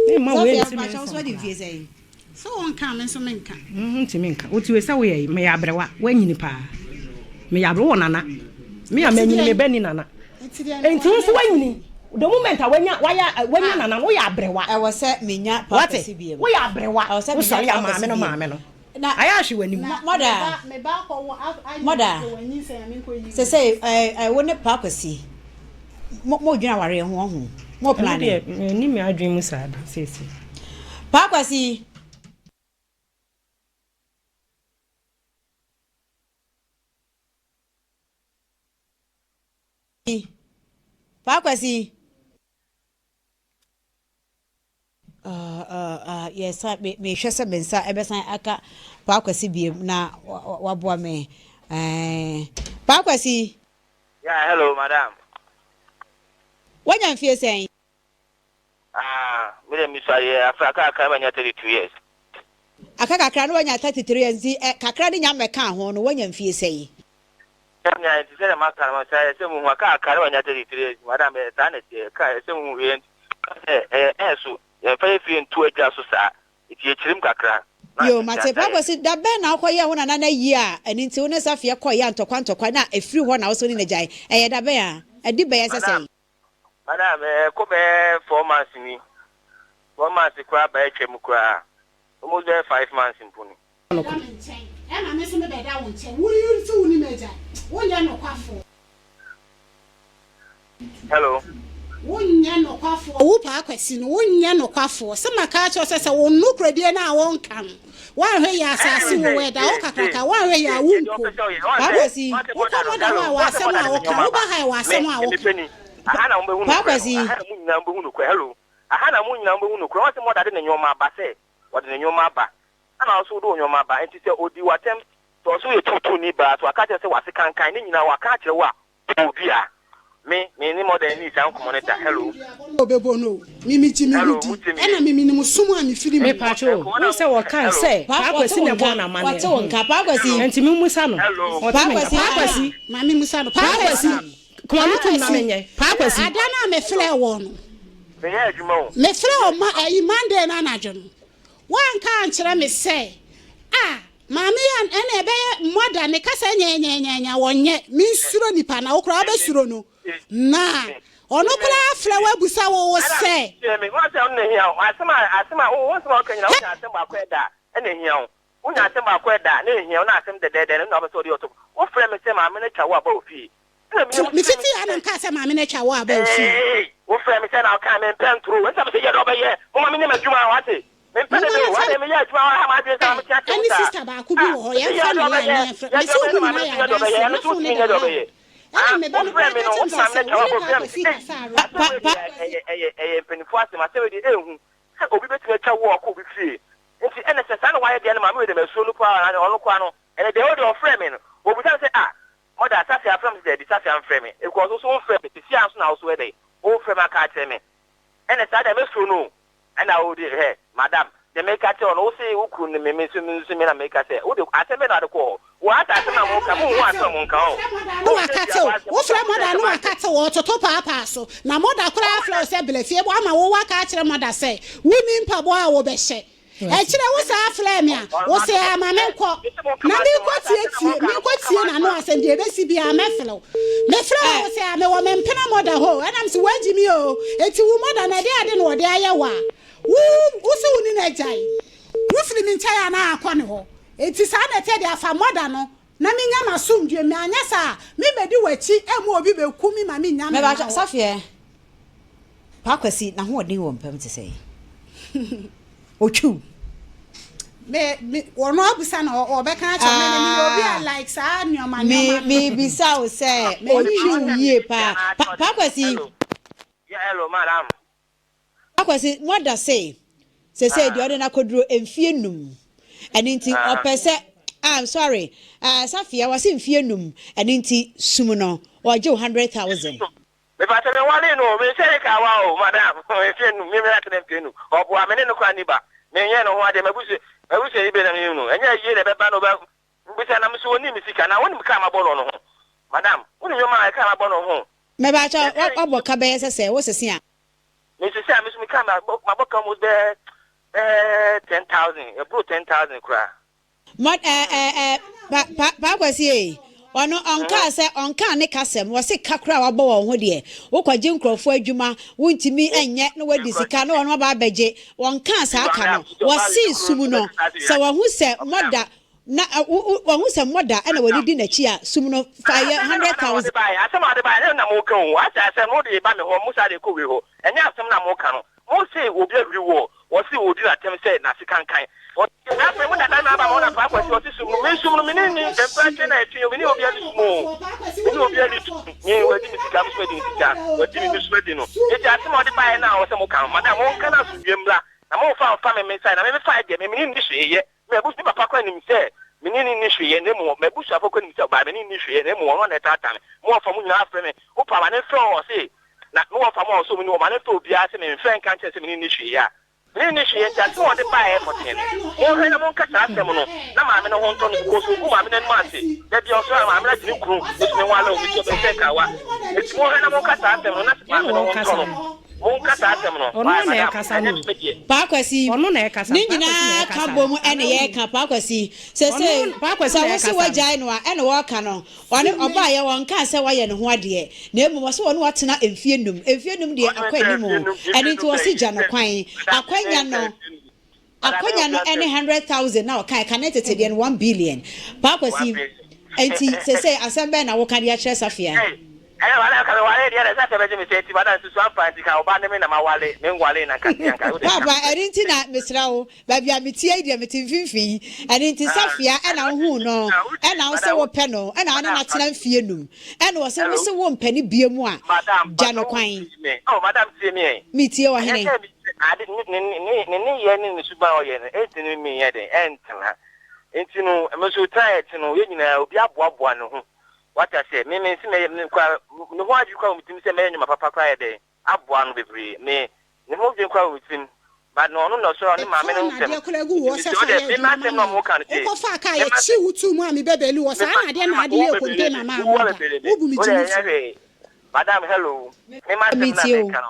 Memma wei Safia, nte me mepakyɛw, nsɛm nso wadi koraa. mfie sɛn? Sɛ wonka a, me nso menka. Ntumi nka. Wote wei sɛ woyɛ meyɛ aberewa, woanyini paa. Meyɛ aberewa, wowɔ nana. Me a manyini, me ba ni nana. Enti wo nso woanyini. The moment a wanya wayɛ wanya nana no, woyɛ aberewa. Ɛwɔ sɛ menya Wate? purpose biom. Woyɛ aberewa. Ɛwɔ sɛ menya Wosɔre a purpose maame no biom. maame no. Na Ayɛ ahwe w'anim. Mother, mother, sesei eh, wo ne Pa Kwasi, mo mo dwene awareɛ ho ɔho, mo Ɛno plane. deɛ menni me adwene mu saa da seesei. Pa Kwasi. Pa Kwasi. Yɛsan me mehwɛ sɛ me nsa ɛbɛsan aka Paa Kwasi biem na waboa me. Ɛɛ Paa Kwasi. Yeah, hello, madam. Wanya mfie sɛn? Ah, me de misua yɛ afra kakra ma nya 32 years. Aka kakra na wanya 33 years nti eh, kakra ne nya mmɛka ho no wanya mfie sɛn? Sɛnea nti sɛdeɛ maka no sɛ ɛsɛ muhu aka aka na wanya 33 years madam ɛyɛ saa na ɛteɛ ka ɛsɛ muhu yɛ nti sɛ ɛyɛ ɛyɛ so yɛmfa yɛ fie nto adwa so saa nti yɛkyirim kakra na Yoo nti mate asa Paa yɛ. Kwasi, da bɛn na wokɔyɛɛ wo nana no ayie a ɛno nti wo ne Safia kɔeɛ a ntɔkwa ntɔkwa na ɛfiri hɔ na wo se wo ne no agyae? Ɛyɛ da bɛn a? Adi bɛyɛ sɛ Madam sɛn? madam ɛkɔ bɛyɛ 4 months ni, 4 months koraa ba atwa mu koraa, almost bɛyɛ 5 months mpo ni. Bɛda me nkyɛn, ɛna me nso mebɛda wo nkyɛn. Wo nso wo nim agya, wonyɛ nokwafoɔ. Hello. Wonyɛ nokwafoɔ. Wo Paa Kwasi no, wonyɛ nokwafoɔ. Sɛ maka akyerɛ wo sɛ, sɛ wo nokorɛdie no a wonka no, woanhwɛ yie a asase wo wɔ ɛda wo kakraka, woanhwɛ yie a wonkɔ mu. Paa Kwasi. Wokɔ mɔda hɔ a, wɔ asɛm a woka, woba ha a, wɔ asɛm a woka. Aha na mobɛhu Paa nokorɛ no. Kwasi. Aha na mo nyinaa mobɛhu nokorɛ. Hello. Aha na mo nyinaa mobɛhu nokorɛ. Wɔn sɛ mɔda de ne nneɛma aba sɛ wɔde ne nneɛma aba. Ɛna ɔso wode wo nneɛma aba. Nti sɛ odi w'atɛm sɛ ɔso yɛ tuutuuni baa so aka kyerɛ sɛ wase kankan ne nyinaa waka akyerɛ wo a odua. Me, me ne mother nni saa nkɔmmɔ no da. Hello. Ɔbɛbɔ no o, me megye me ho di, ɛna me menim som a mefiri mu. Mepatwo o, wohu sɛ wɔkaa sɛ Paa Kwasi na ɛbɔɔ no amaneɛ. Wate wo nka, Paa Kwasi. Ɛnti me mmusa no. Ɔte me nka. Paa Kwasi. Ma me mmusa no. Paa Kwasi. Koma no tum na menyɛ. Paa Kwasi. Ada no a mefrɛɛ wɔn no. Meyɛ adwuma o. Mefrɛɛ wɔn ma ɛyi Monday no anadwo no. Woanka ankyerɛ me sɛ, ah, Maame yi a ɛna ɛbɛyɛ mother ne kasa nyɛnyɛnyɛnyɛ wɔnyɛ mensuro nipa na wo koraa wobɛsuro no na ɔno koraa afrɛ wo abusa wo wo sɛ. Tie me, wɔn asɛm na ehia wo, asɛm a asɛm a wo nsɛm a wɔka nyinaa wonya asɛm baako ɛda a ɛna ehia wo, wonya asɛm baako ɛda a na ehia wo na asɛm dɛdɛɛdɛ no na wopɛ sɛ wode ɔtɔ wofrɛ me sɛ maame no atwa wo aba wɔ fie ɛna meyɛ mu Mefiti ha na mekaa sɛ maame no atwa wo aba wɔ fie. Eeii wofrɛ me sɛ na wokaa mempɛ ntoro ɛnti na mese yɛ deɛ wobɛyɛ momma menyɛ m'adwuma wate. Mempɛ dede o, adɛn meyɛ adwuma a waha m'adwene saa mete ase Ɛne saa. sister baako bi Ah, wɔ hɔ mese yɛ yɛmfa deɛ ne line ɔbɛyɛ, na yɛmfrɛ yɛ mese deɛ wɔn ɔbɛyɛ na maame nyinaa no yɛ nso nyɛ deɛ ɔbɛyɛ, adanseɛ ɛno na nso phone no wotumi da nyɛ deɛ loud ɔbɛyɛ. ɛna Ah, me ba no wofrɛ koraa me ka no, kyerɛ me wose sɛ maame sɛ no atwa wo ne wabɔ Paa fira me Kwasi se ei, kasa a asɛm wei deɛ ɛyɛ ɛyɛ ɛyɛ mpanimfoɔ asɛm, asɛm wei deɛ ɛnhu sɛ obi bɛtumi atwa wo akɔ obi fie. Nti ɛnɛ sɛ saa na wayɛ deɛ no maame wei deɛ masuo no paa na ɔno koraa no, ɛnɛ deɛ ɔdeɛ ɔfrɛ me no, ɔbisa me sɛ ah, mother, Safia afrɛ me sɛ daabi, Safia mfrɛ me, because wo nso womfrɛ me, seesei ara nso na wo nso ɛdɛn, wofrɛ me aka akyerɛ me. Ɛna saa deɛ mɛsuro no o. Ɛna wo de hwɛ madam deɛ meka kyerɛ wo no wo se wo kunu ne me me nso me nso me na meka sɛ wo de asɛm bɛn na wode kɔɔ hɔ wɔ asa asɛm na mo ka mo nhu asɛm a mo nka o. Na wakate wo wofrɛ mɔda na wakate wo ɔtoto paapaa so na mɔda koraa frɛ wo sɛ bla fie ama wo waka akyerɛ mɔda sɛ wonni mpaboa a wobɛhyɛ Ɛkyerɛ wo saa frɛɛ me a, wo se aa ma me nkɔ na me nkɔ tie tie, me nkɔ tie n'ano asɛm, deɛ ɛbɛsi biara mɛfrɛ wo. Me frɛ wo a, wo se aa mewɔ me mpena mɔda hɔ o, ɛna me se wagyi me oo, enti wo mɔda no ɛdeɛn ade na ɔde ayɛ wo a, wo, wo se wo ne no agyae, wo firi me nkyɛn anaa akɔ ne hɔ, enti saa na ɛteɛ deɛ afa mɔda no na me nya m'asomdwie, me anyɛ saa a, me bɛdi w'akyi ɛma obi bɛku me ma me nnya me mma Mɛba hɔ. Safeɛ. Paa Kwasi n'ahoɔden wɔ mpam te sɛn? Otwiw. Me me wɔn abusa na ɔbɛka akyerɛ me me yɛ obi a like saa nneɛma nneɛma. Me me bisa wo sɛ otwiw yie paa. Pa Paa Kwasi. Yeah hello madam. Paa Kwasi moada se sesei deɛ ɔde no akɔduro mfie num ɛno nti ɔpɛ sɛ ah I'm sorry ah Safia wɔse mfie num ɛno nti sum no ɔgye wo 100,000. Mepakyɛ me nwaree no o, me nhyɛ ne kawa o madam, mfie num, me mmerɛ atena mfie num, ɔboa me ne no koraa nni ba, me nyɛɛ ne ho adeɛ, m'abusua, m'abusuani bɛ na me nim no, ɛnyɛ ayie na ɛbɛba na ɔbɛ bisa na me so ɔnni me sika, na wonim ka a mabɔ no no ho, madam, wonim nneɛma a ɛka a mabɔ no ho. Mepakyɛ wabɔ ka bɛyɛ sɛ sɛ wo sese a. Me sese a me so me ka mabɔ ka almost bɛyɛ bɛyɛ 10,000, ɛboro 10,000 koraa. Mɔ ɛ ɛ ɛ pa pa Paa Kwasi ei, ɔno ɔnkaa sɛ ɔnkaa ne kasɛm, wɔse ka koraa a wabɔ wɔn ho deɛ, wokɔgye nkurɔfoɔ adwuma, wontumi nyɛ na wadi sika na wɔn aba abɛgye, ɔnkaa saa ka no, wɔse sum no, sɛ wahu sɛ mɔda na wo wo wahu sɛ mɔda na wɔde di n'akyi a, sum no fa yɛ 100,000. Asɛm a wode baeɛ, ɛno na moka o, asɛ asɛm no wode ba me hɔ, mo saa de kɔ wei hɔ, ɛnyɛ asɛm no a moka no, Mose obi ahuri woɔ, wɔse ɔdi no atɛm sɛ n'ase kankan. Wɔse afei mo dada no aba ma wɔn apaa Kwasi, ɔse sum no, me sum no me ne nni mfra kyɛ na ɛtwe o, me ne obia ni sum o, me ne obia ni sum, me wadi me sika, me so madi ne sika, wadi me, me so madi no. Enti asem a ɔde baeɛ no a ɔsɛ moka no, madam monka no asomdwie mmra, na momfa mfa me me nsa, na me mefaeɛ deɛ me me ne nni hwee yɛ, me abus me papa koraa nim sɛ me ne no nni hwee yɛ, na mmom m'abusuafoɔ koraa nim sɛ ɔbaa me ne nni hwee yɛ, na mmom ɔno na ɛtaataa me, mo wɔfa mo nyinaa frɛ me, wopa ma ne mfrɛ wo ɔse Na me wɔfa mu a ɔsɔ mu no, wɔma no mfrɛ obiara sɛ memfrɛ nka nkyerɛ no sɛ me ne no nni hwee a. Me ne no nni hwee nti asɛm a ɔde baeɛ pɔtee no, monhwɛ na monka saa asɛm no na maame no ho ntɔ no because ɔgu maame no anim ase da biara ɔsɔre a maame no agye ne kunu me so me ho alɛ o metua me nsɛ kawa nti monhwɛ na monka saa asɛm no na maame no ho ntɔ no monka saa asɛm no why madam ɛnyɛ me me deɛ. Paa Kwasi, ne nyinaa ka bom ɛna yɛka Paa Kwasi, sesei sɛ wose wagyae no a ɛna wɔka no Ɔne ɔbaeɛ, ɔnkaa sɛ wayɛ ne ho adeɛ, na mmom ɔse ɔne wo atena mfie num. Mfie num deɛ akɔ anim o, ɛno nti ɔse gya no kwan. Akwanya no, akwanya no ɛne 100,000 na ɔkae, kane tete deɛ no 1 billion. Paa Kwasi, nti sesei asɛm bɛn na woka de akyerɛ Safia? Ei, ɛyɛ wale nka me wale deɛ na Safia bɛgye me sɛ nti madam susu ampa nti ka ɔba ne me na ma wale, me nwale na nka deɛ nka wode ka. Paapa, ɛno nti na mesrɛ wo, Baabi a meteɛ yi deɛ mete mfimfini. Ɛno nti Safia ɛna wohuu no ɛna wose wopɛ no ɛna wo ne no atena mfie num ɛna ɔse wose wompɛ no bio mu a gya no kwan. Metie ɔhene. Ne nneyɛɛ ne ne suban a ɔyɛ no ɛnti no menyɛ den ɛntena nti no me nso tena a yɛte no yɛn nyinaa obi aboaboa ne ho. Wate aseɛ? Me me nse mɛyɛ me koraa ne ho adwene koraa wɔ me tirim sɛ mɛyɛ nnwuma papa koraa ayɛ dɛn aboa no bebree. Me ne ho dwen koraa wɔ me tirim but no ɔno na ɔsɔre a ɔne maame Metɔɔ no nsɛm nadeɛ koraa guu nti hɔ sɛ mesrɛ wo fa dɛ yɛ me adwuma ma m'asɛm na me. ɔmo ka no tie Wokɔfaa kaa me m'asɛm yɛkyee wo too mu a mebɛbɛli hɔ me saa ma nadeɛ me na ma ade wo yɛɛ bɛbɛli container me maa wo mo da. abɛbɛli me Wobu me wo deɛ ɛnyɛ gyimifoɔ. hwee madam hello me m'asɛm na Metie o. meka no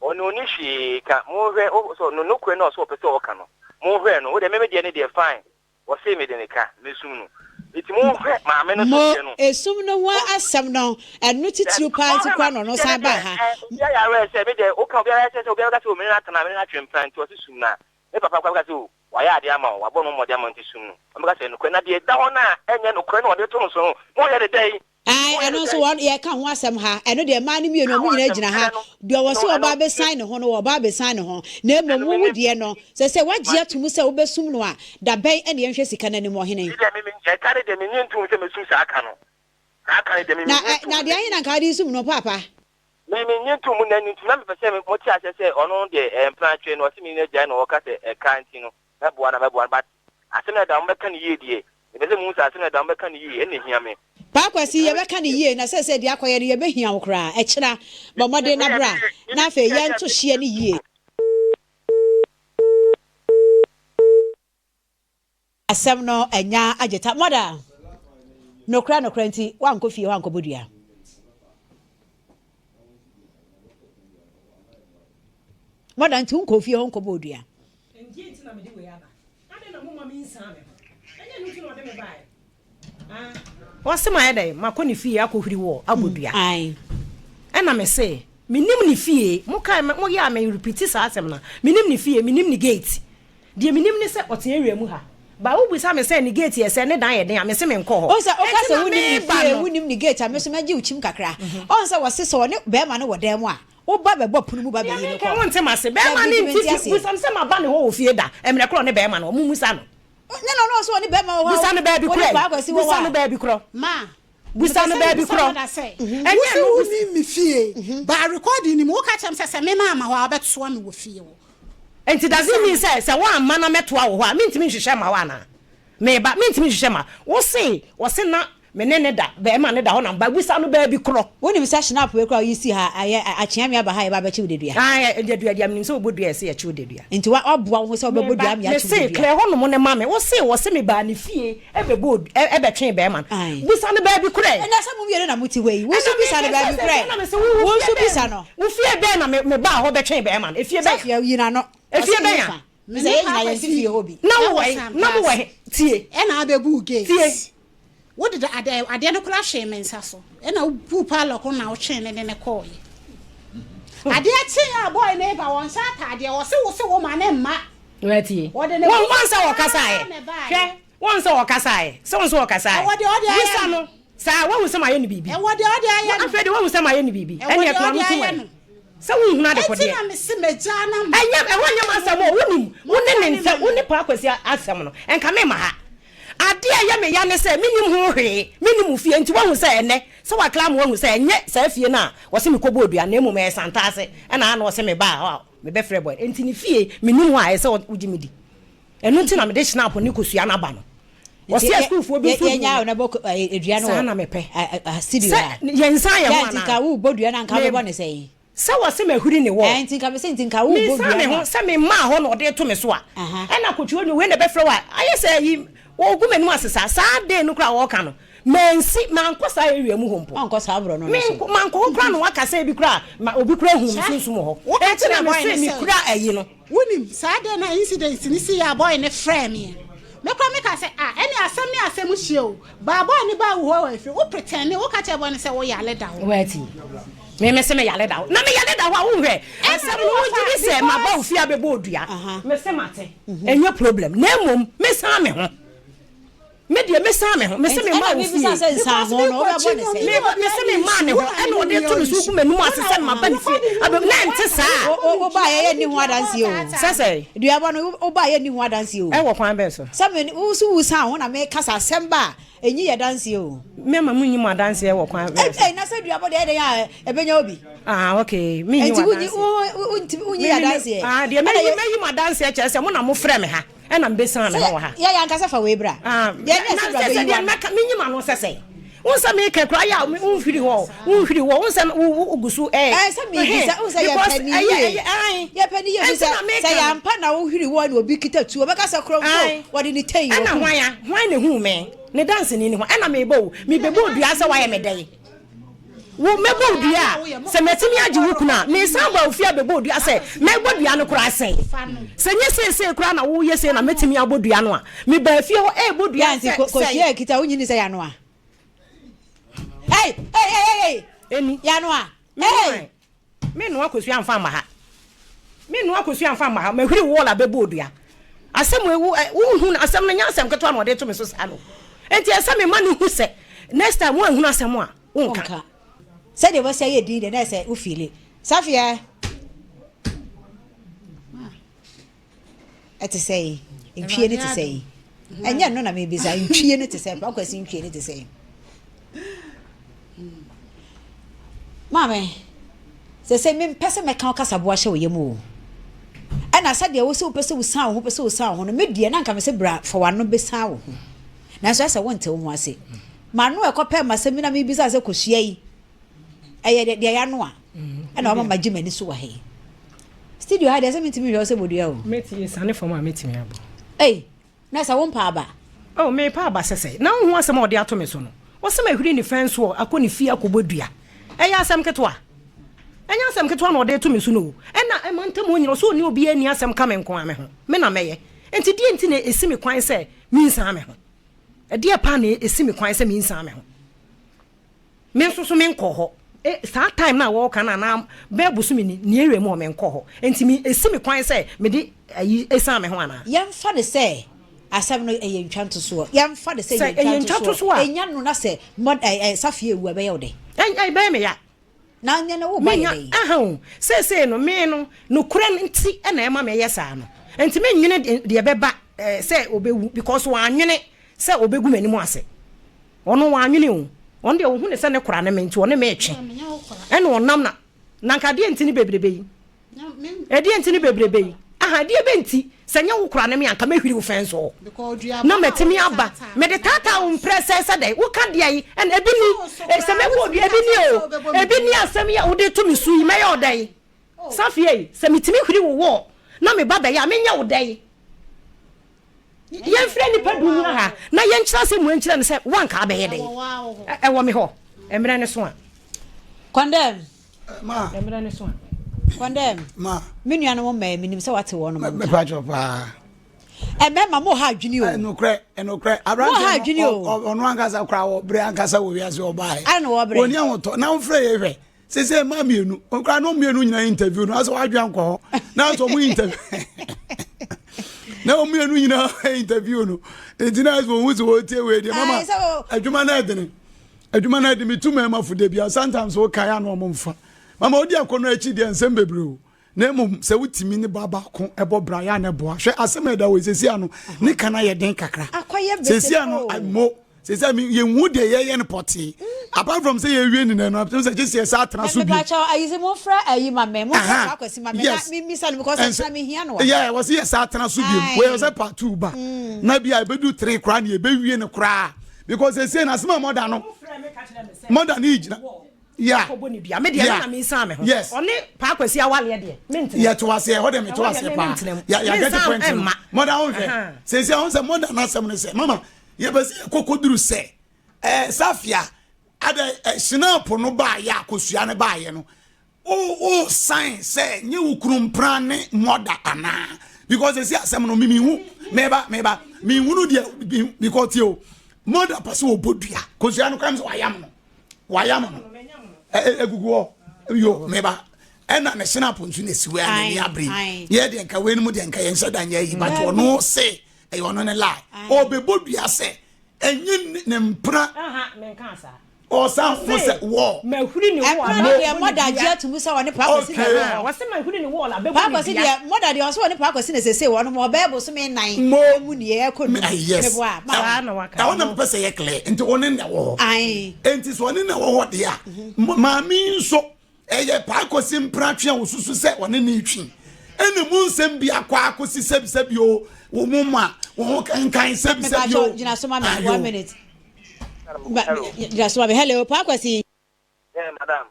ɔno ɔni hwee ka monhwɛ wo sɛ no nokorɛ no a ɔsɛ ɔpɛ sɛ ɔka no monhwɛ no wo deɛ me me deɛ ne deɛ fine Wɔsee mede ne ka, mesum no. Enti monhwɛ maame no so Mo deɛ no. esum no ho asɛm no, ɛno titiriw Dabi, paa nti monhwɛ koraa maame na no ɔno deɛ no san baa deɛ, ha. ɛɛ, obiara yɛ aware sɛ me deɛ, woka obiara sɛ sɛ obiara bɛka sɛ o, me ne no atena, me ne no atwe mpena, nti ɔse sum no a, me papa koraa bɛka sɛ o, wayɛ adeɛ ama wo, wabɔ ne ho mmɔden ama wo nti sum no. Ɔbɛka sɛ nokorɛ, na deɛ ɛda hɔ no a ɛnyɛ nokorɛ na ɔde to no so no, moyɛ no dɛn? Ae, Moyɛ ɛno no nso dɛn? wɔn, yɛreka ho asɛm ha. Ɛno deɛ mmaa no mmienu, Ka wɔn ho nyinaa asɛm, gyina ha. ɛnɛ no, Deɛ ɔwɔ no, sɛ ɛno, ɔba abɛsan ne ho no, ɔba abɛsan ne ho. Na mmom ɛno wo wo menim. deɛ no, sɛ sɛ woagye Mate. ato mu sɛ wobɛsum no a, da bɛn na yɛnhwɛ sika no anim, ɔhene? Me deɛ, me, me, ɛka no deɛ, mennye ntom sɛ mɛsum saa ka no. Saa ka no deɛ, me, Na mennye ɛ, ntom na deɛ nnɛ. ahe na anka wode resum no, Paapa? Me, mennye ntom nnɛ, ɛno nti na mepɛ sɛ mote aseɛ sɛ ɔno deɛ, ɛyɛ mpenatwe na ɔse me ne no agyae na ɔka sɛ ɛka nti no, mɛboa na mɛboa no but asɛm no ɛda mobɛka no yie deɛ mepɛ sɛ muhu sɛ asɛm no ɛda mobɛka no yie ɛna ɛhia me. Paa Kwasi, Nti yɛbɛka no yie na seesei deɛ akɔyɛ no yɛbɛhia wo koraa. Ɛkyena, bɔ mmɔden na bra na afei yɛnto hyeɛ no yie. Asɛm no anya agyeta. Mother, nokorɛ nokorɛ nti woankɔ fie hɔ ankɔbɔ dua? Mother, nti wonkɔɔ fie hɔ nkɔbɔɔ dua? Ɛndeɛ nti na mede wei aba. Adɛn na momma mensian me ho? Ɛnyɛ ɛno nti na ɔde me baeɛ? Ah. Ɔse mayɛ dɛn? Makɔ ne fie akɔhuri wɔ abɔ dua. Ɛna mese menim ne fie. Mokae moyɛ a me repeat saa asɛm no a. Menim ne fie, menim ne gate. Deɛ menim ne sɛ ɔte area mu ha. But wobisa me sɛ ne gate yɛ sɛn, ne dan yɛ den a, mese menkɔɔ hɔ. Wohu sɛ woka Enti sɛ na wonim ne meba fie, no. wonim ne gate a, me nso mɛgye wo kyim kakra. Ɔhu sɛ wɔse sɛ ɔne barima no wɔ dan mu a, Wo ba bɛbɔ pono mu ba Deɛ bɛyi no meka kɔ. wonte m'ase. Bɛɛma Dabi no nti nte mente fie. aseɛ. Busa no sɛ maba ne hɔ wɔ fie da. Mmerɛ korɔ ne bɛɛma no, ɔmo mmusa no. Ne na ɔno ɔse ɔne bɛɛma wɔ hɔ a Busa no baabi wo ne korɔ Paa Kwasi wɔ hɔ Busa a. no baabi korɔ. Ma, Busa mepɛ no sɛ baabi mebisa korɔ. mother sɛ, Ɛnyɛ wo se ɛno wo bus. nim me fie, but recording no mu, woka kyerɛ me sɛ sɛ me mamma hɔ a wobɛtoa me wɔ fie hɔ. Nti does it Bisa mean no. sɛ sɛ woamma na mɛtoa wo hɔ a mentumi nhwehwɛ mma wo anaa? Meba, mentumi nhwehwɛ mma wo. Wo se, ɔse na Me ne no da, bɛɛma no da hɔ na mba bisa no baabi korɔ. Wonim sɛ Schnapp wei koraa a woyi si ha ayɛ akyea me aba ha a yɛba abɛkye wo dedua. Ae dedua deɛ menim sɛ wobɔ dua a ɛsɛ yɛkye wo dedua. Nti woaboa wo ho sɛ wobɛbɔ dua Meba, ama yɛakye wo mese dedua. klɛ hɔ nom no ma me, wose wɔse me baa ne fie ɛbɛbɔɔ ɛbɛtwee bɛɛma no, Ae. bisa no baabi korɛ. Ɛna sɛ mo mmienu na mote hɔ yi, wo nso Ɛna bisa no meka baabi sɛ korɛ, sɛ na mese wo wo wo fie nso bɛn bisa no. wo fie bɛn na me mebaa hɔ bɛtwee bɛɛma no, efie bɛn a? Safia yi n'ano, Efie ɔse bɛn a? hefa? Me Sɛ ne yɛn Paa nyinaa yɛnte Kwasi fie hɔ bi. Na ɛwɔ mowɔ he? Na mowɔ Sampaase he? Tie. ɛna abɛbuu Tie. gate. Wode da ade adeɛ no koraa hwee me nsa so ɛna wobuu padlock no na wotwee me de no kɔɔeɛ. Adeɛ kyeeɛ a boy no reba wɔnhyɛ ataadeɛ ɔse wo se wo ma no mma. Watie. Wɔde ne Wɔn bo wɔn sɛ saa wɔkasaeɛ. na ɛbaeɛ. Hwɛ, wɔn sɛ wɔkasaeɛ. Sɛ wɔn sɛ wɔkasaeɛ. Ɛwɔ deɛ ɔde ayɛ Bisa no. no. Saa, wahu sɛ mayɛ no biribi. Ɛwɔ deɛ ɔde ayɛ no. Afei de wahu sɛ mayɛ no biribi. Ɛwɔ Ɛnneɛ deɛ to ano ɔde tom ayɛ ɛ. no. Sɛ wonhunu Enti adekodeɛ. na mese magyaa no ama. Ɛnyɛ, ɛhɔ nyɛ m'asɛm o. Wonim, wo ne Momfa ne no nsɛm, ma wo me. ne Paa Kwasi asɛm no, nka memma ha. Adeɛ a ɛyɛ me ya ne sɛ mennim ho hwee, mennim wo fie, nti woahu sɛ ɛnnɛ, sɛ woakra ama woahu sɛ ɛnyɛ saa fie no a wɔse mekɔbɔɔ dua na mmom ɛyɛ Santase ɛna na ɔse mebaa hɔ a mebɛfrɛ bɔ nti ne fie mennim hɔ a ɛsɛ sɛ wogye me di. Ɛno nti na mede Schnapp ne kosua no aba no. Ɔse asukuufoɔ bi nso huu me. Saa na mepɛ. Sɛ yɛnsan yɛn ho anaa? Me. Sɛ wɔse mahuri ne wɔ. Ɛɛ nti nka mese nti nka wobɔ dua Mensan me no ho a. sɛ memaa hɔ na ɔde reto me so a, ɛna kotwi onii wei na ɛbɛfrɛ wo a, ayɛ sɛ ayi, wɔgu m'anim ase saa. Saa day no koraa a wɔreka no, mansi, mankɔ saa area mu hɔ mpo. Wankɔ saa borɔno no so. Menkɔ, mankɔ hɔ koraa na wɔaka sɛ ebi koraa ma obi koraa huu me Hwɛ, sunsum wɔ hɔ. woka Ɛnti na kyerɛɛ boy mese no sɛ. mekura ayi no. Wonim, saa da no a incident no siiɛ a boy no frɛɛ meɛ, me koraa mekaa sɛ ah ɛneɛ asɛm ne asɛm hyia o, but boy no baa wo hɔ wɔ afie, wo pretende, woka kyerɛɛ boy no sɛ wo yare da hɔ. Woati. Me mese me yare da hɔ. Na me yare da hɔ a wonhwɛ. Ɛna Asɛm me no wɔfa wogye di sɛ maba wo because. fie abɛbɔ odua. Mese mate. Ɛnyɛ problem. Na mmom mesan me ho. Me deɛ mesan me ho. Mese Nti me maa ɛna wo mebisa fie. sɛ nsan Because ho me no kɔ wobɛbɔ akyi ne no sɛn? me Me ne obiara mese nni me maa issue ne wo hɔ na ɛna me ne ɔde wo to yɛ me so gu issue m'anim wo ase na sɛ maba ne wo fie. recording no Abɛ mu na deɛ ɛnte woaka saa. Wo wo wo bɔ baa dua yɛyɛ wo nni de ho dua bɔ adanseɛ o. Sɛ taataa me. sɛn? Duabɔ no wo baa yɛ nni ho adanseɛ o. Ɛwɔ kwan bɛn so? Sɛ me wo so wusan ho na meka sɛ asɛm ba a ɛnyi yɛ adanseɛ o. Me ama mo nyi mo adanseɛ wɔ kwan bɛn so? Ei na sɛ duabɔ deɛ ɛyɛ dɛn a ɛbɛnya obi? Ah okay, me nyi Nti wo wonyi adanseɛ. wo wo ntumi wonyi Me yɛ me me adanseɛ. ah deɛ Ɛna mɛyi yɛ mɛyi mo adanseɛ kyerɛ sɛ mo na mo frɛ me ha ɛna me bɛsan me sɛ ho wɔ ha. yɛ yɛ ankasa fa wei bra. Ah Deɛ ne na ɛsɛ bra sɛ sɛ bɛyi deɛ w'ano. mɛka menyi m'ano sɛ sɛn? Wohu sɛ meka koraa yɛ a wonhwiri hɔ, wonhwiri hɔ, wohu sɛ wogu so ɛ. Ɛɛ sɛ mebisa, wohu sɛ yɛpɛ ne yie. Yɛpɛ ne yie fi sɛ sɛ yɛampa na wohwiri hɔ na obi kita tuo, ɔbɛka sɛ korɔmfo, wɔde ne tɛyi Ɛna hwan a, hwan na ehuu me? Ne danseni ne hwan? Ɛna mebɔ o, mebɛbɔ odua sɛ woayɛ me dɛn? Wo, mɛbɔ wo dua a, sɛ matumi agye wo kunu a, meresan aba wo fie abɛbɔ wo dua sɛ, mɛbɔ dua no koraa sɛn? Sɛ nyɛ seesei koraa na woreyɛ sei na mɛtumi abɔ dua no a, mebaa fie hɔ rebɔ dua sɛ, sɛn? Kosua kita, wonyi ni sɛ yanoa. Hey, hey, hey, hey, Eni. Yanoa. Hey. Me noa kosua nfa mma ha. Me noa kosua nfa mma ha. Mahwiri wall abɛbɔ odua. Asɛm wei wo ɛ wo hu no asɛm no nyɛ asɛm ketewa na ɔde to me so saa no. Enti ɛsɛ me ma no hu sɛ next time woanhunu asɛm a wonka. Wonka. Sɛdeɛ wasi ayɛ din deɛ na ɛsɛ wo feeli. Safia. Ɛte sɛn? Ntwie no te sɛn? Ɛnyɛ ɛno na mebisa. Ntwie no te sɛn? Pakwasi ntwie no te sɛn? Maame, sɛ sɛ mempɛ sɛ mɛka wo kasaboa hyɛ wo yam o. Ɛna sɛdeɛ wo sɛ wopɛ sɛ wosan wo ho pɛ sɛ wosan wo ho no, me deɛ na nka me sɛ bra fa w'ano bɛsan wo ho. Nanso ɛsɛ wonte wo ho ase. M'ano ɛkɔpɛ m'asɛm bi na mebisa sɛ kosua yi. Ɛyɛ deɛ deɛ yɛanoa ɛna wama magye m'ani so wɔ ha yi. Studio ha deɛ sɛ mentumi nhwɛ wo sɛ bodua o. Mɛti esane fam a mɛtumi abɔ. Ei, na sɛ wompɛ aba? Oh, mepɛ aba sɛ sɛ. Na wonhu asɛm a ɔde ato me so no? Ɔse mahwiri ne fɛn soɔ akɔ ne fie akɔbɔ dua. Ɛyɛ asɛm ketewa? Ɛnyɛ asɛm ketewa na ɔde reto me so no o. Ɛna mantam hɔ nyina ɔse ɔne obiara nni asɛm ka me nko ara me ho. Me na mɛyɛ. Enti deɛn nti na ɛsi me kwan sɛ mensan me ho? Ɛdeɛn paa na ɛsi me kwan sɛ mensan me ho? Me nso so menkɔ hɔ. E, saa time no a wɔreka no anaa bɛyɛ bosome ni, ne area mu hɔ menkɔ hɔ. Nti me, esi me kwan sɛ mede ayi esiane me ho anaa? Yɛmfa no sɛ asɛm no ɛyɛ ntwa ntosoɔ. Yɛmfa no sɛ Sɛ ɛyɛ ɛyɛ ntwa ntwa ntosoɔ. ntosoɔ a. Ɛnya no na sɛ mɔ, ɛ, ɛ, Safia ewu a, ɛbɛyɛ wo dɛn? Ɛ, ɛbɛyɛ me ya. Na nyɛ no wo ba yɛ Menya, dɛn? aha o, seesei no, me no, nokorɛ no nti na ɛma meyɛ saa no. Nti mennwene de, deɛ ɛbɛba, ɛ, sɛ ɔbɛwu, because wannwene sɛ ɔbɛgu m'anim ase. Ɔno wannwene o. Ɔno deɛ ɔhu no sɛ ne kora ne me nti ɔne me retwe. Ɛna ɔnam na na nka adeɛ nti ne bebrebe yi. Ɛdeɛ nti ne bebrebe yi. Aha ɛdeɛ bɛ nti sɛ nyɛ wo kora ne me anka mɛhwiri wo fɛn so. Na matumi aba. Mede taataa wo mprɛ sɛ sɛ dɛn. Woka deɛ yi ɛna ebi ni sɛ mɛbɔ obi ebi ni o. Ebi ni asɛm yi a wode to me so yi mɛyɛ ɔdɛn. Safia yi sɛ metumi hwiri wo wɔ na me ba bɛyɛ a menyɛ wo dɛn. Yɛmfrɛ nnipa du mmra ha na yɛnkyerɛ asɛm mu nkyerɛ no sɛ woanka abɛyɛ dɛn. Ɛwɔ me hɔ. Mmerɛ no so a. Condemn. Ma. Mmerɛ no so a. Condemn. Ma. Me nuanom mmaa, menim sɛ wate wɔn nka. Mepa kyɛw paa. Mmarima mo ha adwene o. Ɛnokorɛ, ɛnokorɛ. Mo ha adwene o. Ɔno ankasa koraa wɔ bere ankasa wɔ wiase ɔbaa yɛ. Ana wɔ bere. Wɔni ahotɔ na wofrɛ yɛ hwɛ. Sese mmaa mmienu okura no mmienu nyinaa interview no asɛ wadwe ankɔ hɔ na asɛ ɔmo interview na ɔmo mmienu nyinaa interview no nti na asɛ ohun sɛ wɔtie wei deɛ mama adwuma no ɛdene adwuma no ɛdene metu mmarima fo de bia sometimes wokae ano ɔmo mfa mama odi akɔnɔ akyi deɛ nsɛm bebree o Na mmom sɛ wotumi ne ba baako bɔ bra yɛ a na ɛboa. Hwɛ asɛm a ɛda hɔ yi, seesei ano ne ka no ayɛ den kakra. Seesei ano mo seesei mi yɛnhu deɛ yɛyɛ no pɔtee. Apart from sɛ yɛwie ne nanu apem sɛ gye sɛ yɛsa atena so bio. Mepakyɛw ayi sɛ momfrɛ ayi ma me momfrɛ Paa Kwasi ma me na memmisa no because ɛsɛ mehia no wɔ ha. Yeah, wɔsi yɛsa atena so bio. Wei sɛ part 2 ba. Na bi a ɛbɛdu 3 koraa na yɛbɛwie no koraa because seesei no asɛm a mɔda no mɔda no gyina. Yeah. Akɔbɔ ne dua. Me deɛ Yeah. me na mensan me ho. Yes. Ɔne Paa Kwasi awaleɛ deɛ, mentena mu. Yɛto aseɛ, ɛhɔ deɛ meto Ɛhɔ deɛ aseɛ me paa. mentena mu. Ya ya get the Mensan point no. mma. Mother ho hwɛ. Aha. Seesei ɔho sɛ mother n'asɛm no sɛ, mama, yɛpɛ sɛ yɛkɔ kɔduru sɛ, ɛɛ Safia, adɛ ɛ Schnapp no baayɛ a kosua no baayɛ no, wo wo sign sɛ nye wo kunu mpena ne mother anaa? Because seesei asɛm no me mehu, meba meba, menhunu deɛ because tie o, mother pɛ sɛ ɔbɔ dua, kosua no koraa mi sɛ wayam no. wayam no egugu hɔ yo meba ɛna ne snap nso na esi wei a n'ani abere yɛ deɛ nka wei no mu deɛ nka yɛn nhyɛ da nyɛ yi but ɔno se ɛyɛ ɔno ne lie ɔbɛbɔ dua sɛ ɛnyɛ ne mpena ɔsan ho sɛ wɔ. Mahuri ne wɔ Ɛmpena no deɛ mɔda agye atum sɛ ɔne Paa Kwasi na ɛwɔ hɔ. Wɔse mahuri ne wɔ abɛbɔ Paa ne Kwasi dua. deɛ mɔda deɛ ɔse ɔne Paa Kwasi na sese wɔn mo ɔbɛyɛ bosome nnan Mo mu nie ɛkɔ num. Yes. Meboa ma. Saa na waka. Ɛhɔ na mepɛ sɛ yɛ clear nti ɔne na ɛwɔ hɔ. Ae. Enti sɛ ɔne na ɛwɔ hɔ deɛ a maame yi nso ɛyɛ Paa Kwasi mpena twe a wɔsusu sɛ ɔne ne twe. Ɛna mu nsɛm bi akɔ akɔsi sɛbisɛbi o wo mo ma wo ho kankan sɛbisɛbi o. Mepakyɛw gyina so ma me one minute. Hello. Gyina so ma me. Hello, Paa Kwasi. Yeah, madam.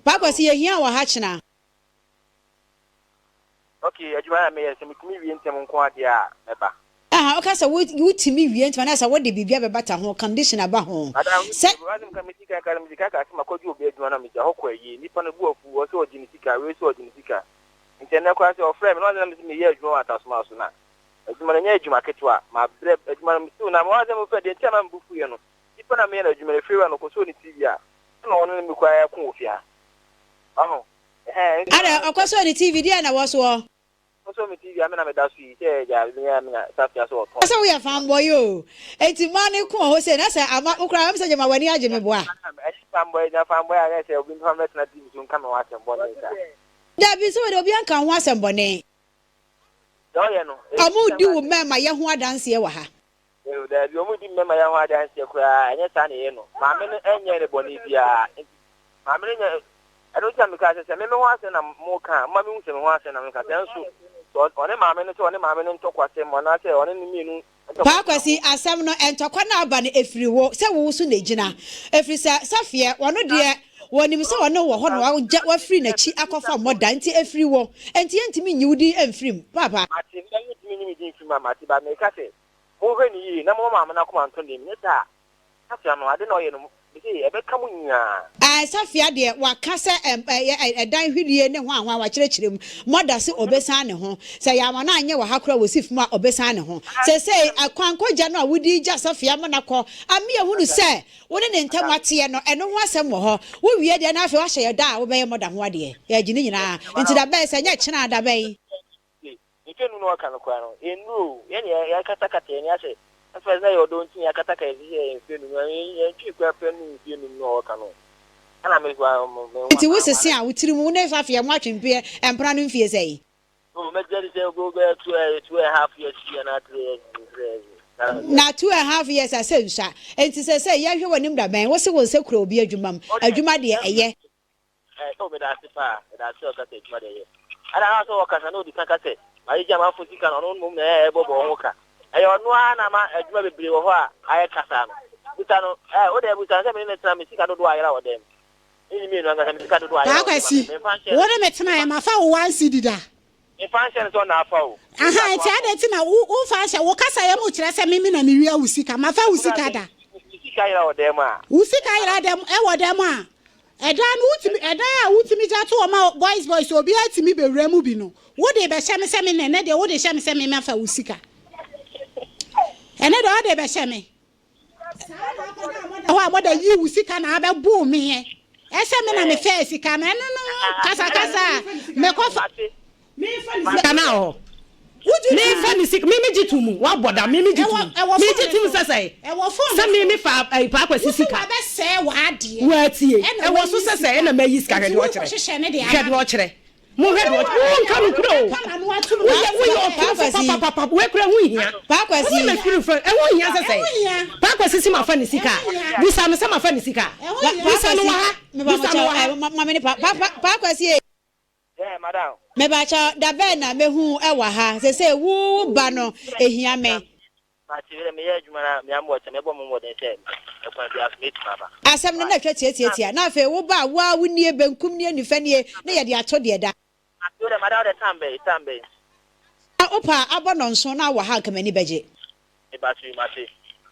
Paa Kwasi, yɛhia wɔ ha kyena. Okay, adwuma na meyɛ sɛ metumi wie ntɛm nko adeɛ a mɛba. Aha, woka sɛ wotumi wie ntɛm anaasɛ wode biribi abɛbata ho, condition aba ho. Madam, Sɛ. Asɛm ka medi kan ka medi kan ka sɛ makɔgye obi adwuma na megya hɔ kɔ ayie. Nipa no bu afu, ɔsɛ ɔgye ne sika, wei sɛ ɔgye ne sika. Nti ɛnnɛ koraa sɛ ɔfrɛɛ me na ɔse na mese meyɛ adwuma wɔ Atasoma so na adwuma no ɛnyɛ adwuma ketewa, mabrɛ adwuma no still na wɔn asɛ mofrɛ deɛ nti a ma me bo fuiɛ no, nipa no a meyɛ no adwuma no ɛfiri wura no ɔkɔsɔɔ ne TV a ɛna ɔno ne me koraa ɛko wɔ fie ha. Waho? Ɛhɛn, nti Ada, ɔkɔsɔɔ ne TV, deɛn na wɔ soɔ? Ɔkɔsɔɔ me TV a me na meda so yi, sɛ agya me a me na Safia sɛ ɔtɔn. Sɛ woyɛ fanboy o, enti mmaa no ko wɔ hɔ sei na sɛ ama wo koraa ɛm sɛ gyama w'ani agye meboa. Ɛnyɛ fanboy, na fanboy a na ɛsɛ obi mfa mmɛtena TV so nka me ho asɛm bɔne saa. Dabi, sɛ wɔde obiara nka wo ho asɛm bɔne. Deɛ ɔyɛ no. Wɔredi wo mmarimayɛ ho adanseɛ wɔ ha. Eo, daabi, wɔredi me mmarimayɛ ho adanseɛ koraa, ɛnyɛ saa na ɛyɛ no. Maame no nyɛɛ no bɔne biara, enti maame no nyɛ, ɛno nti na mekaa sɛ, sɛ me me ho asɛm na moreka a, momma menhu sɛ me ho asɛm na mereka, sɛ nso, sɛ ɔne maame no, sɛ ɔne maame no ntɔkwasɛm, anaasɛ ɔne no mmienu Paa Kwasi, asɛm no, ntɔkwa no aba no ɛfiri wo, sɛ wo so na ɛgyina. Ɛfiri sɛ, Safeɛ, ɔno deɛ, wɔnim sɛ ɔne wo wɔ hɔ na wagya, wafiri n'akyi akɔfa mmɔda, nti ɛfiri wo. Nti yɛntumi nyi wo din mfiri mu. Paapa. Mate, me yɛntumi nyi me din mfiri mu a, mate, but meka sɛ, monhwɛ no yie na momma maame no akoma ntɔ ne yam, nyɛ saa a, Safia no, ade na ɔyɛ no, mese ɛbɛka mo nyinaa. Ae Safia deɛ waka sɛ ɛyɛ ɛdan hwirie ne hwan hwan wakyerɛkyerɛ mu mɔda se ɔbɛsan ne ho sɛ yɛama no anyɛ wɔ ha koraa wɔ sif mu a ɔbɛsan ne ho seesei Kwankogya no a wode gya Safia ma no akɔ ame ahunu sɛ wo ne ne ntam ateɛ no ɛno ho asɛm wɔ hɔ wo wie deɛ na afei wahyɛ yɛ da a wobɛyɛ mɔda ho adeɛ yɛgye ne nyinaa nti dabɛn sɛ nyɛ kyena a dabɛn. Mfe num na ɔka no koraa no, ennuru o. Yɛn deɛ yɛakatakata yɛn ani asɛ. At first na ɛyɛ ɔdɔ nti na yɛakatakata yɛn ti sɛ ɛyɛ mfe num. Yɛntwii koraa pɛ nnuu mfe num na ɔreka no. Ɛna me nso me ho Nti wo sese a wo tiri mu wo ne Safia mo atwe mpeɛ mpena no mfie sɛn? Oh mɛgye adi sɛ obi bɛyɛ two eh, two and a half years bi anaa three years bi, three years bi. Saa na mɛgye Na two and half years a sɛ nsua. Nti sɛsɛi yɛnhwɛ w'anim da bɛn? Wo se wo nsa kura obi adwuma mu. Adwuma deɛ ɛyɛ. Eh oh meda ase paa, meda ase sɛ ɔka sɛ adwuma deɛ ɛyɛ. Ɛna na sɛ ɔkasa na odi kan ka sɛ mayɛ gye amanfo sika no ɔno mmom na ɛyɛ ɛbɔbɔ wɔn ho ka. Ɛyɛ ɔno ara na ama adwuma bebree wɔ hɔ a ayɛ ka saa no. Busa no, eh wo deɛ busa no sɛ me ne no tena me sika dodoɔ ayera wɔ dɛm. Me ne mmienu ankasa me sika dodoɔ ayera Paa wɔ dɛm a Kwasi, me memfa nhyɛ wo no. ne me tenaeɛ, mafa wo one cedi da. Memfa nhyɛ no sɛ ɔna afa o. Aha, Busa no nti wafa adɛn o. nti na wo womfa nhyɛ, wo kasayɛ mu kyerɛ sɛ me me na mewia wo sika, mafa wo Busa sika sɛ da. me sika yera wɔ dɛm a. Wo sika yera dɛm, ɛwɔ dɛm a, Ɛdan no wotumi ɛdan a wotumi gya to hɔ ma boys boys obiara tumi bɛwura mu bi no wode bɛhyɛ me sɛ me na ɛnɛ deɛ wode hyɛ me sɛ me mafa wo sika ɛnɛ deɛ wode bɛhyɛ me saa na akɔda a mɔda hɔ a mɔda yi wo sika na abɛbo meɛ ɛsɛ me na mefɛɛ sika no ɛno no kasakasa a mekɔfa Menfa ne sika no a ɔhɔ. Menfa ne sika me me gye to mu wabɔ da me me gye to mu me gye to mu sɛ sɛ sɛ me me fa ɛyi paa kwasi sika wɔatie ɛwɔ so sɛ sɛ ɛna mayi sika hwɛ deɛ ɔkyerɛ hwɛ deɛ ɔkyerɛ mo hwɛ deɛ ɔkyerɛ wo nka no kura o woyɛ woyɛ ɔtorofo papapapa wei kura ho hia wosɛ mɛ firi fɛ ɛho hia sɛ sɛ paa kwasi si ma fa ne sika busa no sɛ ma fa ne sika busa no wɔ ha busa no wɔ ha paa kwasi. Yeah, madam. Mepakyɛw, da bɛn na mehu wo wɔ ha? Seesei wo wo ba no, ehia me. Mate, wei deɛ meyɛ adwuma na mea mewɔ kyɛ, mɛbɔ me mmɔden sɛ ɛkwan biara so mɛtumi aba. Asɛm no na ɛtwa tiatiatia, na afei wo ba a, wo ara wo nie, benkum nie, nifa nie, na yɛde ato deɛ da. Mate, wo deɛ madam, wo deɛ time bɛn, time bɛn? Wopɛ a, abɔ nnɔnson na wowɔ ha a, anka m'ani bɛgye. Meba so yi, mate.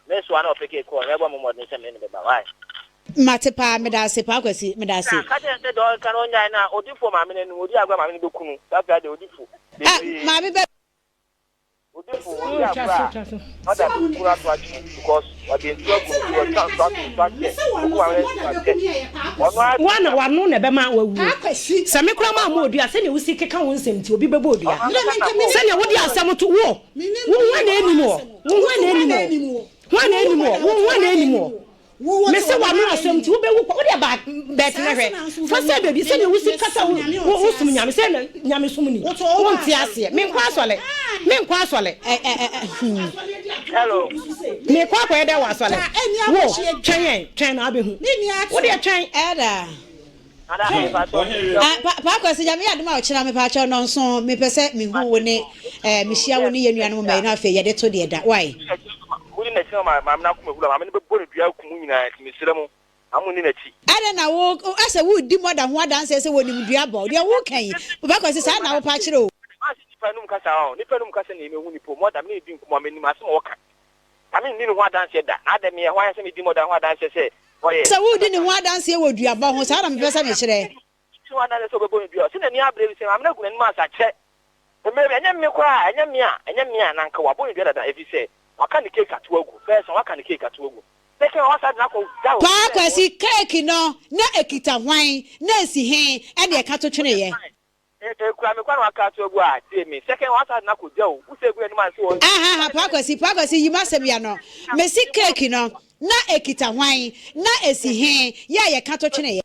Me nso a na ɔpeke kɔɔ, mɛbɔ me mmɔden sɛ me ne no bɛba, wai? Mate paa, medase paa Kwasi, medase. Na ka kyerɛ no sɛ deɛ ɔreka no ɔnyae na ɔdi fo maame no anim, ɔdi agorɔ a maame no bɛku no, saa afei deɛ ɔdi fo Ah, bebree. maame bɛ. Ɔdi fo, ɔdi agorɔ a mother bɛku no ato atwene because ɔde nsuo agu no so, ɔtwa nsuo ato nsuo akyɛ, ɔku maame no nsuo akyɛ, ɔno ara Woa na w'ano na ɛbɛma wawuo. Sɛ me koraa mammɔ odua, sɛdeɛ wosi keka wo nsɛm nti, obi bɛbɔ odua. Sɛdeɛ wode asɛm to wo, wo hwan na ɛnim wɔ? Wo hwan na ɛnim wɔ? Hwan na ɛnim wɔ? Wo hwan na ɛnim wɔ? Mese w'ano asɛm nti wobɛwu kwa. Wodeɛ ba bɛt na hwɛ. Fa sɛ baabi sɛdeɛ wosi kasa wo wo som nyame sɛ na nyame som ni. Wonte aseɛ. Menkɔ asɔle. Menkɔ asɔle. Hello. Mekɔ akɔyɛ dɛ wɔ asɔle. Wo twɛn yɛn twɛn na abɛhu. Wodeɛ twɛn. Elder. Ah, pa, pa Kwasi, Nyame yɛ adom a ɔkyena mepaakyɛw nɔnso mepɛ sɛ mehu wo ne eh, mehyia wo ne yɛn nuanom mma yi na afei yɛde to deɛ da. Wai? Modi n'akyi na maame no akoma huru a, maame no bɛbɔ no dua akum mo nyinaa, nti mesrɛ mo, ma monni n'akyi. Adɛn na wo, asɛ woredi mɔda ho adanseɛ sɛ wɔnim dua bɔ? Deɛ woreka yi, Papa Kwasi, saa na wopɛ akyerɛ o. Manse nnipa anum kasa ɔ, nnipa anum kasa na mehu nipa o, mɔda, me ne no di nkɔmmɔ a, menim asɛm a ɔka. Na menni ne ho adanseɛ da, na adɛn meyɛ hwan sɛ medi mɔda ho adanseɛ sɛ ɔyɛ. Sɛ woredi ne ho adanseɛ wɔ duabɔ ho, saa na mepɛ sɛ mekyerɛ. Medi ne ho adanseɛ sɛ ɔbɛbɔ no dua, ɔse n'ani abere bi sɛ maame no agu n'anim ase akyɛ mmerɛ bi, ɛnyɛ me koraa, ɛnyɛ me a, ɛnyɛ me a, na anka wabɔ no dua dada, ɛfiri sɛ waka ne cake ato agu, first one waka ne cake ato agu, second one wasan de no akɔ da obi Paa sɛ Kwasi, cake no na ɛkita hwan, na ɛsi he ɛne ɛka to tweneeɛ? Ekura me kwa na waka ato agu a, tie me. Second one, wasan de no akɔ gya o. Wo sɛ egu n'anim anse wɔn. Ahaha, Paa Kwasi, Paa Kwasi, yi m'asɛm yi ano. Mese cake no, na ekita hwan? Na esi he? Yɛ a yɛka to tweneeɛ.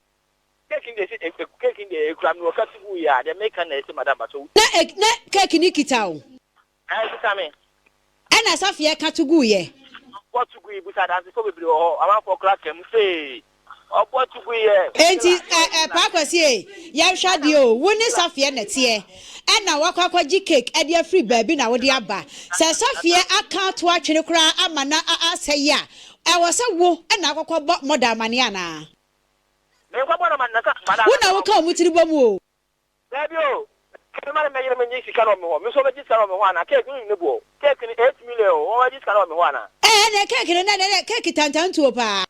Cake no deɛ se, cake no deɛ ekura me na wɔka to guiɛ a, deɛ meka no na ɛse madam pakyɛ wo. Na, na cake no kita wo? Ɛɛ, bisa me. Ɛna Safia ka to guiɛ. Ɔbɔ to gui, bisa adansefoɔ bebree wɔ hɔ, amanfoɔ koraa ka mu see, ɔbɔ to guiɛ. Enti ɛ ɛ Paa Kwasi ei, yɛnhwɛ adeɛ o, wo ne Safia na ɛteɛ, ɛna woakɔ akɔgye cake de afiri baabi na wode aba. Sɛ Safia aka ato atwene koraa ama no a asɛe a, ɛwɔ sɛ wo na akɔkɔbɔ mɔda amaneɛ anaa? Menkɔbɔ no amaneɛ na sɛ madam. Wo na woka wɔn tiri bɔ mu o. Dabi o, me ma me yere me ngye sika no wɔ me hɔ, me nso ɔbɛgye sika no wɔ me hɔ anaa? Cake no nim ne boɔ o, cake no 8 million o, ɔbɛgye sika no wɔ me hɔ anaa? Ɛɛ ɛneɛ cake no nɛ nɛ cake tantantuo paa.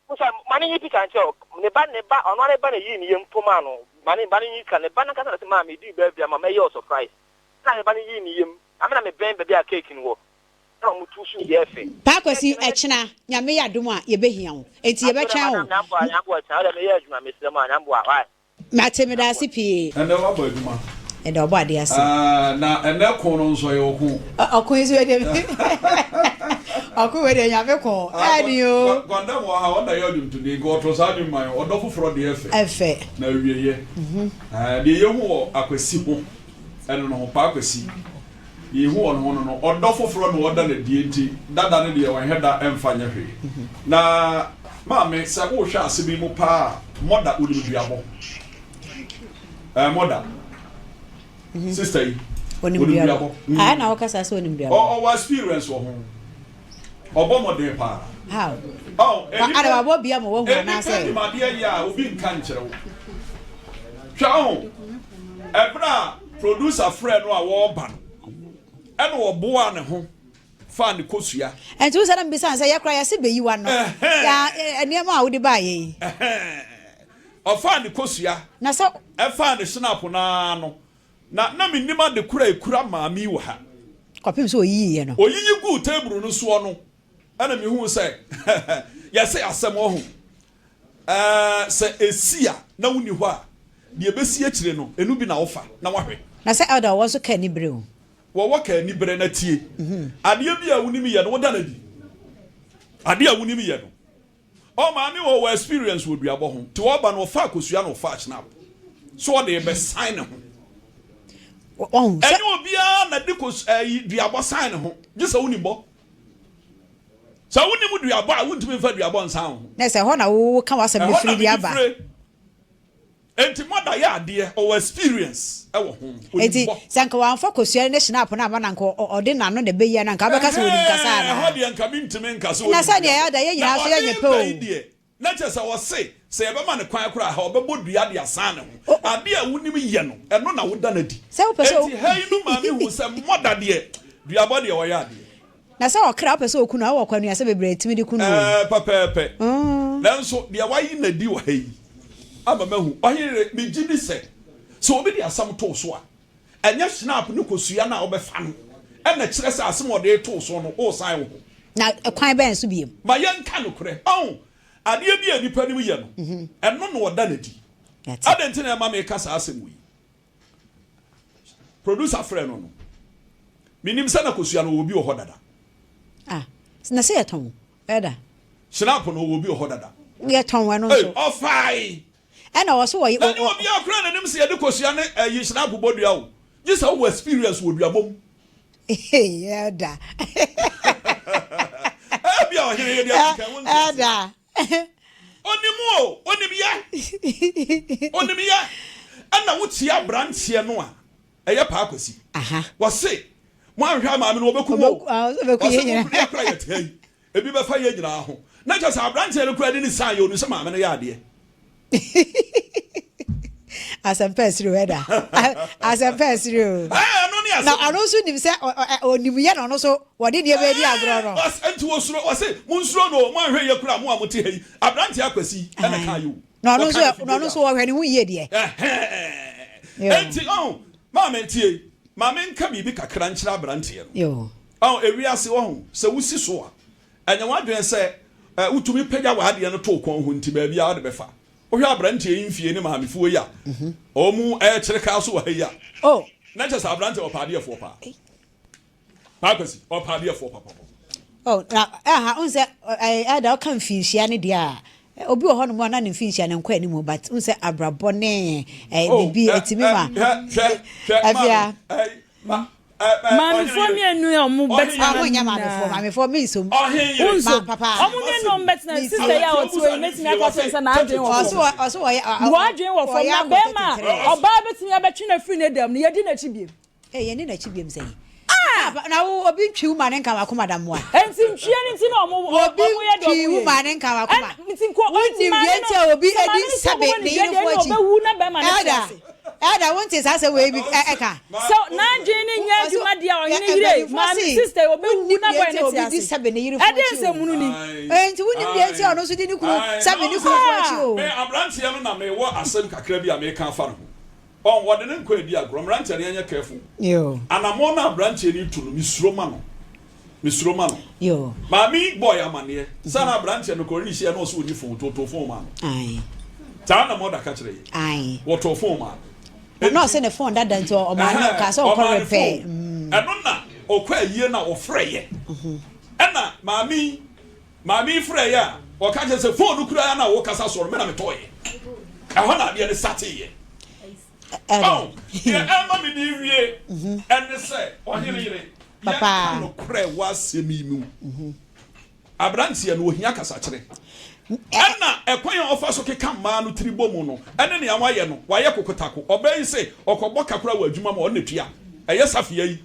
Musa, ma no nyi picture nkyerɛ wo, ne ba ne ba, ɔno ara ne ba na eyii ne yam to maa no, ma ne ba no nyi sika, ne ba no ankasa na ɔse maa me dii birthday ama mɛyɛ wo surprise, ɛna ne ba no yii ne yam, na me na me bɛn baabi a cake no wɔ, ɛna ɔmo tu suu deɛ ɛfɛ. Paa Kwasi, ɛkyena Nyame yɛ adom a yɛbɛhia wo, enti Ato dɛ yɛbɛtwɛn wo. madam Nyamboa, Nyamboa kyena, wodɛ meyɛ adwuma, mesrɛ mo a, Nyamboa, why? Mate medaase pii. Ɛnɛ wabɔ adwuma. Ɛnɛ ɔbɔ adeɛ ase. Aah na ɛnɛ ko no nso ɛyɛ ɔko. Ɔko yi nso wei deɛ ɔko wei deɛ nyame ko ɛɛden oo. Kwandam wɔ ha ɔna yɛ ɔdwomtoni nka ɔto saa dwom ma yɛn ɔdɔ foforɔ deɛ ɛfɛ. Ɛfɛ. Na awieɛ. Deɛ yɛhu wɔ Akwasi ho ɛno no ho Paa Kwasi. Deɛ yɛhu wɔ ne ho no no, ɔdɔ foforɔ na ɔda no adie nti dada no deɛ ɔnhɛ da mfa nyɛ hwee. Na maame sɛ wohwɛ asɛm yi mu paa a, mɔda wonim duabɔ? Ɛɛ mɔda. Sister yi, Onim onim duabɔ. duabɔ. Ah, ɛna wokasa sɛ onim duabɔ. Ɔwɔ experience wɔ ho. Ɔbɔ mmɔden paa. How? Oh, Wa ada wabɔ bi ama wahu nnipa anaasɛ? nim adeɛ yɛ a obi nka nkyerɛ wo. Hwɛ ɔho, ɛberɛ a producer frɛɛ no a wɔreba no, ɛna ɔboaa ne ho faa ne kosua. Ɛnti wo sɛ na mebisa no sɛ yɛ koraa yɛse bɛyi w'ano Ɛhɛn. ya nneɛma a wode baayɛ yi. Ɛhɛn. Ɔfaa ne kosua, Na sɛ. ɛfaa ne snap no ara no, Na na mennim ade koro a ɛkura maame yi wɔ ha. Kɔpem sɛ ɔyiyiiɛ no. Ɔyiyi guu table no soɔ no, ɛna mehuu sɛ yɛse asɛm wɔ ho. Ɛɛ, sɛ ɛsi a na wonni hɔ a, deɛ ɛbɛsi akyire no, ɛno bi na wofa na woahwɛ. Na sɛ Elder wɔwɔ nso ka anibere o. Wɔwɔ ka anibere na tie. Adeɛ bi a wonim yɛ no, woda no adi. Adeɛ a wonim yɛ no. Ɔ maame wɔ wɔ experience wɔ duabɔ ho nti ɔba no ɔfa akosua na ɔfa schnapp so ɔde rebɛ sign ne ho. Wahu sɛ. Ɛnyɛ obiara na de kos ɛyi duabɔ sign ne ho gye sɛ wonim bɔ. Sɛ wonim duabɔ a wontumi nfa duabɔ nsan wo ho. Na sɛ ɛhɔ na wo ka w'asɛm no Ɛhɔ na firi de mede aba. fire. Enti mother yɛ adeɛ ɔwɔ experience ɛwɔ ho onim Enti bɔ. sɛ anka wamfa kosua no ne schnapp no amma no anka ɔde n'ano na ɛbɛyi a na anka wobɛka sɛ onim kasa Ɛhɛɛ anaa? ɛhɔ deɛ nka mentumi nka sɛ Na onim sɛdeɛ duabɔ. ɛyɛ da yɛn Na nyinaa nso ɔde yɛnyɛ pɛ reba yi o. deɛ na kyerɛ sɛ ɔse sɛ yɛbɛma no kwan koraa a ɔbɛbɔ dua de asan ne ho. Adeɛ a wonim yɛ no ɛno na woda no adi. Sɛ wopɛ sɛ Enti ha yi no maame hu sɛ mother deɛ duabɔ deɛ ɔyɛ adeɛ. Na sɛ ɔkra wopɛ sɛ oku no a wowɔ kwanuasɛ bebree a ɛtumi de ku no o. Ɛɛ pɛpɛɛpɛ. Nanso deɛ wayi no adi wɔ ha yi ama mahu. Ɔhene, megye di sɛ, sɛ obi de asɛm to wo so a, ɛnyɛ schnapp ne kosua no a wobɛfa no na ɛkyerɛ sɛ asɛm a ɔde reto wo so no, woresan wo ho. Na kwan bɛn so bio? Ma yɛnka nokorɛ. Ɔho, adeɛ bi a nnipa nim yɛ no, ɛno na ɔda no adi. Adɛn nti na ɛma meka saa asɛm wei? Producer frɛ no no, menim sɛ na kosua no ɔwɔ bi wɔ hɔ dada. Ah, na sɛ yɛtɔn ɛda. Schnapp no ɔwɔ bi wɔ hɔ dada. Yɛtɔn ɛno nso. Ei, ɔfae. Ɛna ɔwɔ so wɔ. Na nyɛ obiara koraa na nim sɛ yɛde kosua ne ɛyi schnapp bɔ dua o. Gye sɛ wowɔ experience wɔ duabɔ mu. Ɛda. Ebia ɔhene yɛ deɛ kɛkɛ wo nte aseɛ. Ɛda. Onim o, onim yɛ. Onim yɛ. Ɛna wotie aberanteɛ no a, ɛyɛ Paa Kwasi. Wɔse, moanhwɛ a maame no wɔbɛkum o. Ɔse mo yɛ kora yɛte ha yi, ebi bɛfa yɛn nyinaa ho. Na kyerɛ sɛ aberanteɛ no koraa de ne san yɛ, onim sɛ maame no yɛ adeɛ. Asɛmpa asiri o ɛda. Asɛmpa asiri o. Na ɔno nso nim sɛ ɔnim yɛ na ɔno nso wɔde nneɛma adi agorɔ no. Nti wɔsuro, ɔse monsuro no o, moanhwɛ yie koraa mo a mote ha yi, aberanteɛ Akwasi yi ɛna kaa yɛ o. Na ɔno nso na ɔno nso ɔhwɛ ne ho yie deɛ. Nti ɔho, maame tie, maame nka biribi kakra nkyerɛ aberanteɛ no. Ɔho, ewiase ɔho, sɛ wosi so a, ɛnyɛ w'adwene sɛ wotumi pagya w'adeɛ no to wo kɔn ho nti baabiara wode bɛfa. Wohwɛ aberanteɛ yi mfie ne maamefoɔ yi a wɔn ɛrekyere kaa so wɔ ha yi a, oh. na kyerɛ sɛ aberanteɛ ɔpɛ adeɛfoɔ paa. Paa Kwasi, ɔpɛ adeɛfoɔ papapapa. Oh, na ɛha n sɛ ɛda ɔka mfinhyia ne deɛ a obi wɔ hɔnom a na ne mfinhyia no nkɔ anim but n sɛ abrabɔ ne oh, biribi ɛtumi ma hwɛ hwɛ afia Maamefoɔ mmienu a wɔn bɛtena ha nyinaa. Maamefoɔ maamefoɔ mi nsom. Nsom. Wɔn mmienu a wɔn bɛtena sista yi a ɔte hɔ yi mɛtumi aka kyerɛ sɛ n'adwene wɔ fam. Ɔso ɔyɛ W'adwene wɔ fam na bɛrima a ɔbaa bɛtumi abɛtwe no afiri ne dɛm no yɛdi n'akyi biem. Ee yɛn ni n'akyi biem sɛn. Ah! Na wo obi ntwi wo ma ne nka wakoma da mmoa. Enti ntwie no nti na ɔmo Obi ɔmo yɛ deɛ ntwi ɔmo wo yɛ ma yi. ne nka wakoma. Ɛn nti nko Wo nti nim maame deɛ no nti a obi sɛ edi maame no sɛ sɛbe ɔbɛbɔ ne ne dua deɛ yerefoɔ ɛne akyi. ɔbɛwu na bɛrima no te Elder ase. Elder wo nte saa asɛm wei bi ɛ ɛka. Sɛ n'adwene no nyɛ Ɔse adwuma deɛ a ɛ ɔhene yere mpanyinfoɔ maame se sister yi wo ɔbɛwu nim na deɛ boy nti no a te obi di ase. sɛbe ne yerefoɔ Ɛdeɛn akyi o. nsɛmhunu ni? Enti wo nim deɛ nti a ɔno nso di ne kunu sɛbe ne kunu foɔ akyi o. Me abranteɛ no na mewɔ asɛm kakra bi a meka afa ne ho. Ɔn, wɔde ne nkwa redi agorɔ. Mmeranteɛ no, yɛnyɛ careful. Anamɔn no a aberanteɛ no retu no, mesuro ma no. Mesuro ma no. Maame yi bɔɔ yɛn amaneɛ sɛ na aberanteɛ no kɔre ne hyia na ɔsɛ ɔnni phone, nti ɔtɔɔ phone maa no. Saa na mother ka kyerɛ yɛn. Wɔtɔɔ phone maa no. Na ɔsɛ ne phone dada nti ɔmaa no kaa sɛ ɔkɔ repair. Ɛno na ɔkɔ ayie na ɔfrɛ yɛ. Ɛna maame yi Maame yi frɛeɛ a, ɔka kyerɛ sɛ phone no koraa no a wokasa soɔ no, me na metɔeɛ. Ɛhɔ na adeɛ no sateeɛ. Oh, deɛ ɛma me de wie ɛne sɛ, ɔhene yere, yɛnka nokorɛ wɔ asɛm yi mu. Aberanteɛ no, ɔhia kasakyerɛ. Ɛna ɛkwan a ɔfa so keka mmaa no tiri bɔ mu no, ɛne nea wayɛ no, wayɛ kokotako. Ɔbaa yi se ɔkɔbɔ ka koraa wɔ adwuma mu a, ɔno na ɛtua. Ɛyɛ safea yi.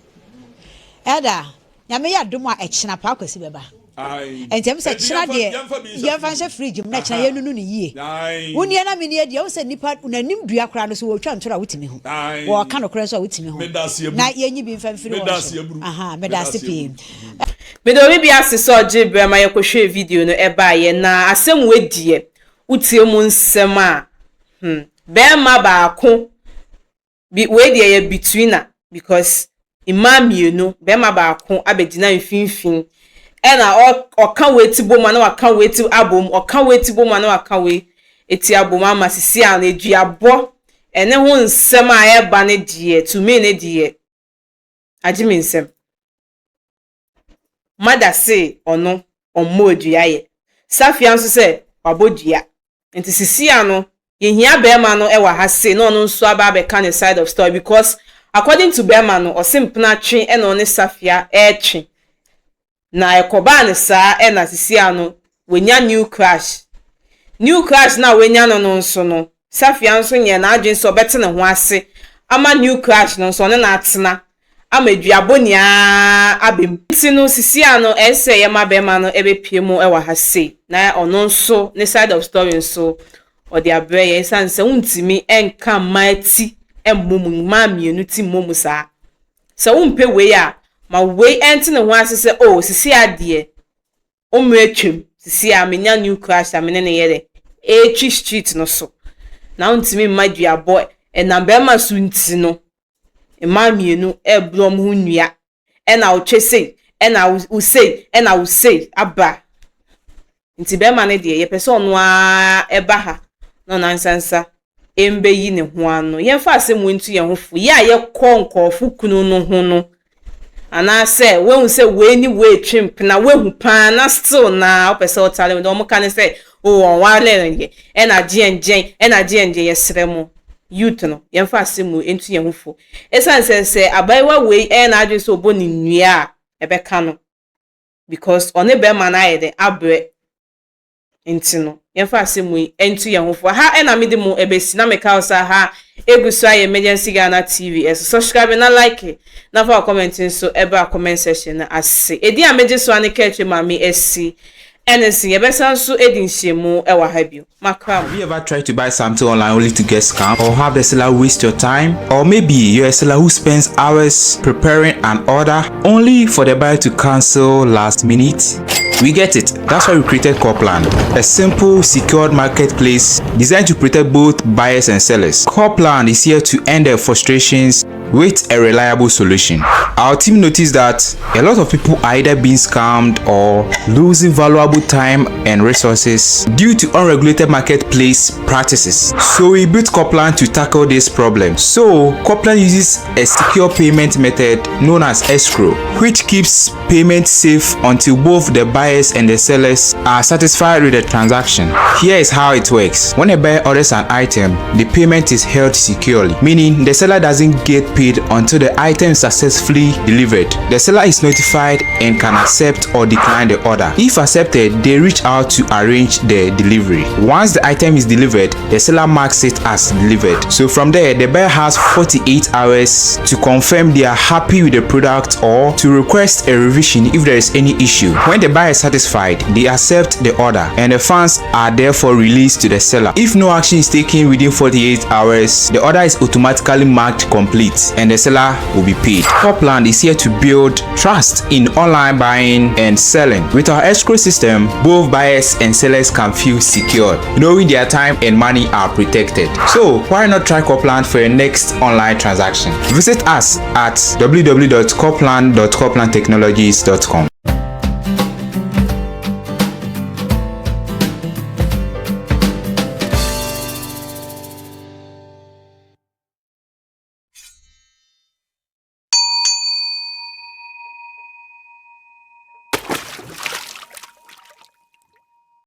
Elder, Nyame yɛ adom a ɛkyena Paa Kwasi bɛba. Ɛnti ɛm sɛ kyena deɛ yɛmfa nhyɛ fridge mu na kyena yɛnunu no yie. Wo nie na me nie deɛ wohu sɛ nipa n'anim dua koraa no so wɔtwa ntoro a wotumi hu. Wɔka nokorɛ nso a wotumi hu. Na yɛnyi bi mfa mfiri wɔn so. Aha, medase pii. Meda obi bi ase sɛ ɔgyee berɛ ma yɛkɔhwɛɛ video no ɛbaeɛ na asɛm wei deɛ wotie mu nsɛm a hmm bɛɛma baako Bi wei deɛ yɛ betweener because mmaa mmienu barima baako abɛgyina mfimfini ɛna ɔka wei ti bom a na waka wei ti abom ɔka wei ti bom a na waka wei ti abom ama sisi a no aduabɔ ɛne ho nsɛm a ɛreba no deɛ to me no deɛ agye me nsam. Mother se ɔno ɔmmɔɔ dua yɛ. Safia nso sɛ wabɔ dua. Nti sisia no yɛhia bɛɛma no wɔ ha sei na ɔno nso aba abɛka ne side of story because according to bɛɛma no ɔse mpena twe ɛna ɔne Safia ɛɛtwe. Na ɛkɔbaa no saa ɛna sisia no wanya new crush. New crush no a wanya no no nso no Safia nso nyɛɛ n'adwene sɛ ɔbɛte ne ho ase ama new crush no nso ɔne no atena ama aduabɔ nyinaa aba mu. Nti no sisi a no ɛsɛ sɛ yɛma bɛɛma no ɛbɛpie mu ɛwɔ ha sei na ɔno nso ne side of story nso ɔde abrɛ yɛn ɛsiane sɛ wontumi ɛnka mmaa ti mmɔ mu mmaa mmienu ti mmɔ mu saa. Sɛ wompɛ wei a ma wei ɛnte ne ho ase sɛ oh sisi a deɛ Wo mmerɛ twam, sisi a menya new crush a me ne no yɛ dɛ ɛretwi street no so na wontumi mma duabɔ ɛnam bɛrima so nti no mmaa mmienu ɛreboro wɔn ho nnua ɛna wotwe sei ɛna wo sei ɛna wo sei aba nti bɛrima no deɛ yɛpɛ sɛ ɔno ara ɛba ha na ɔno ansansa ɛmbɛyi ne ho ano. Yɛmfa asɛm wei nto yɛn ho fo. Yɛ a yɛkɔ nkurɔfo kunu no ho no, anaasɛ woahu sɛ wei ne wei retwe mpena, woahu paa na still na wopɛ sɛ wotare mu. Deɛ wɔka ne sɛ, oh, ɔnwaree no deɛ, ɛna gyeɛngyɛn, ɛna gyeɛngyɛn. Yɛsrɛ mo, youth no, yɛmfa asɛm wei nto yɛn ho fo. Ɛsiane sɛ sɛ abaayewa wei ɛyɛ n'adwene sɛ ɔbɔ ne nnua a, ɛbɛka no because ɔne bɛrima no ayɛ dɛn abrɛ nti no. Yɛmfa asɛm yi nto yɛn ho fo. Ha na mede mo bɛsi na meka wo sɛ ha egu so ayɛ Emergency Ghana TV so. Subscribe na like na fa wo comment nso bra comment section no ase. Edin a megye so ara ne Kɛtwe Maame Asi ɛne se yɛbɛsan nso adi nhyiamu wɔ ha bio. Makra mo. Have you ever tried to buy something online only to get scammed or have the seller waste your time? Or maybe you're a seller who spends hours preparing an order only for the buyer to cancel last minute? We get it. That's why we created Corplan, a simple, secured marketplace designed to protect both buyers and sellers. Corplan is here to end their frustrations with a reliable solution. Our team noticed that a lot of people are either being scammed or losing valuable time and resources due to unregulated marketplace practices. So we built Corplan to tackle this problem. So Corplan uses a secure payment method known as escrow, which keeps payment safe until both the buyers and the sellers are satisfied with the transaction. Here is how it works. When a buyer orders an item, the payment is held securely, meaning the seller doesn't get paid until the item is successfully delivered. The seller is notified and can accept or decline the order. If accepted, they reach out to arrange the delivery. Once the item is delivered, the seller marks it as delivered. So from there, the buyer has 48 hours to confirm they are happy with the product or to request a revision if there is any issue. When the buyer is satisfied, they accept the order and the funds are therefore released to the seller. If no action is taken within 48 hours, the order is automatically marked complete and the seller will be paid. Copland is here to build trust in online buying and selling. With our escrow system, both buyers and sellers can feel secure, knowing their time and money are protected. So why not try Copland for your next online transaction? Visit us at www.copland.coplandtechnologies.com.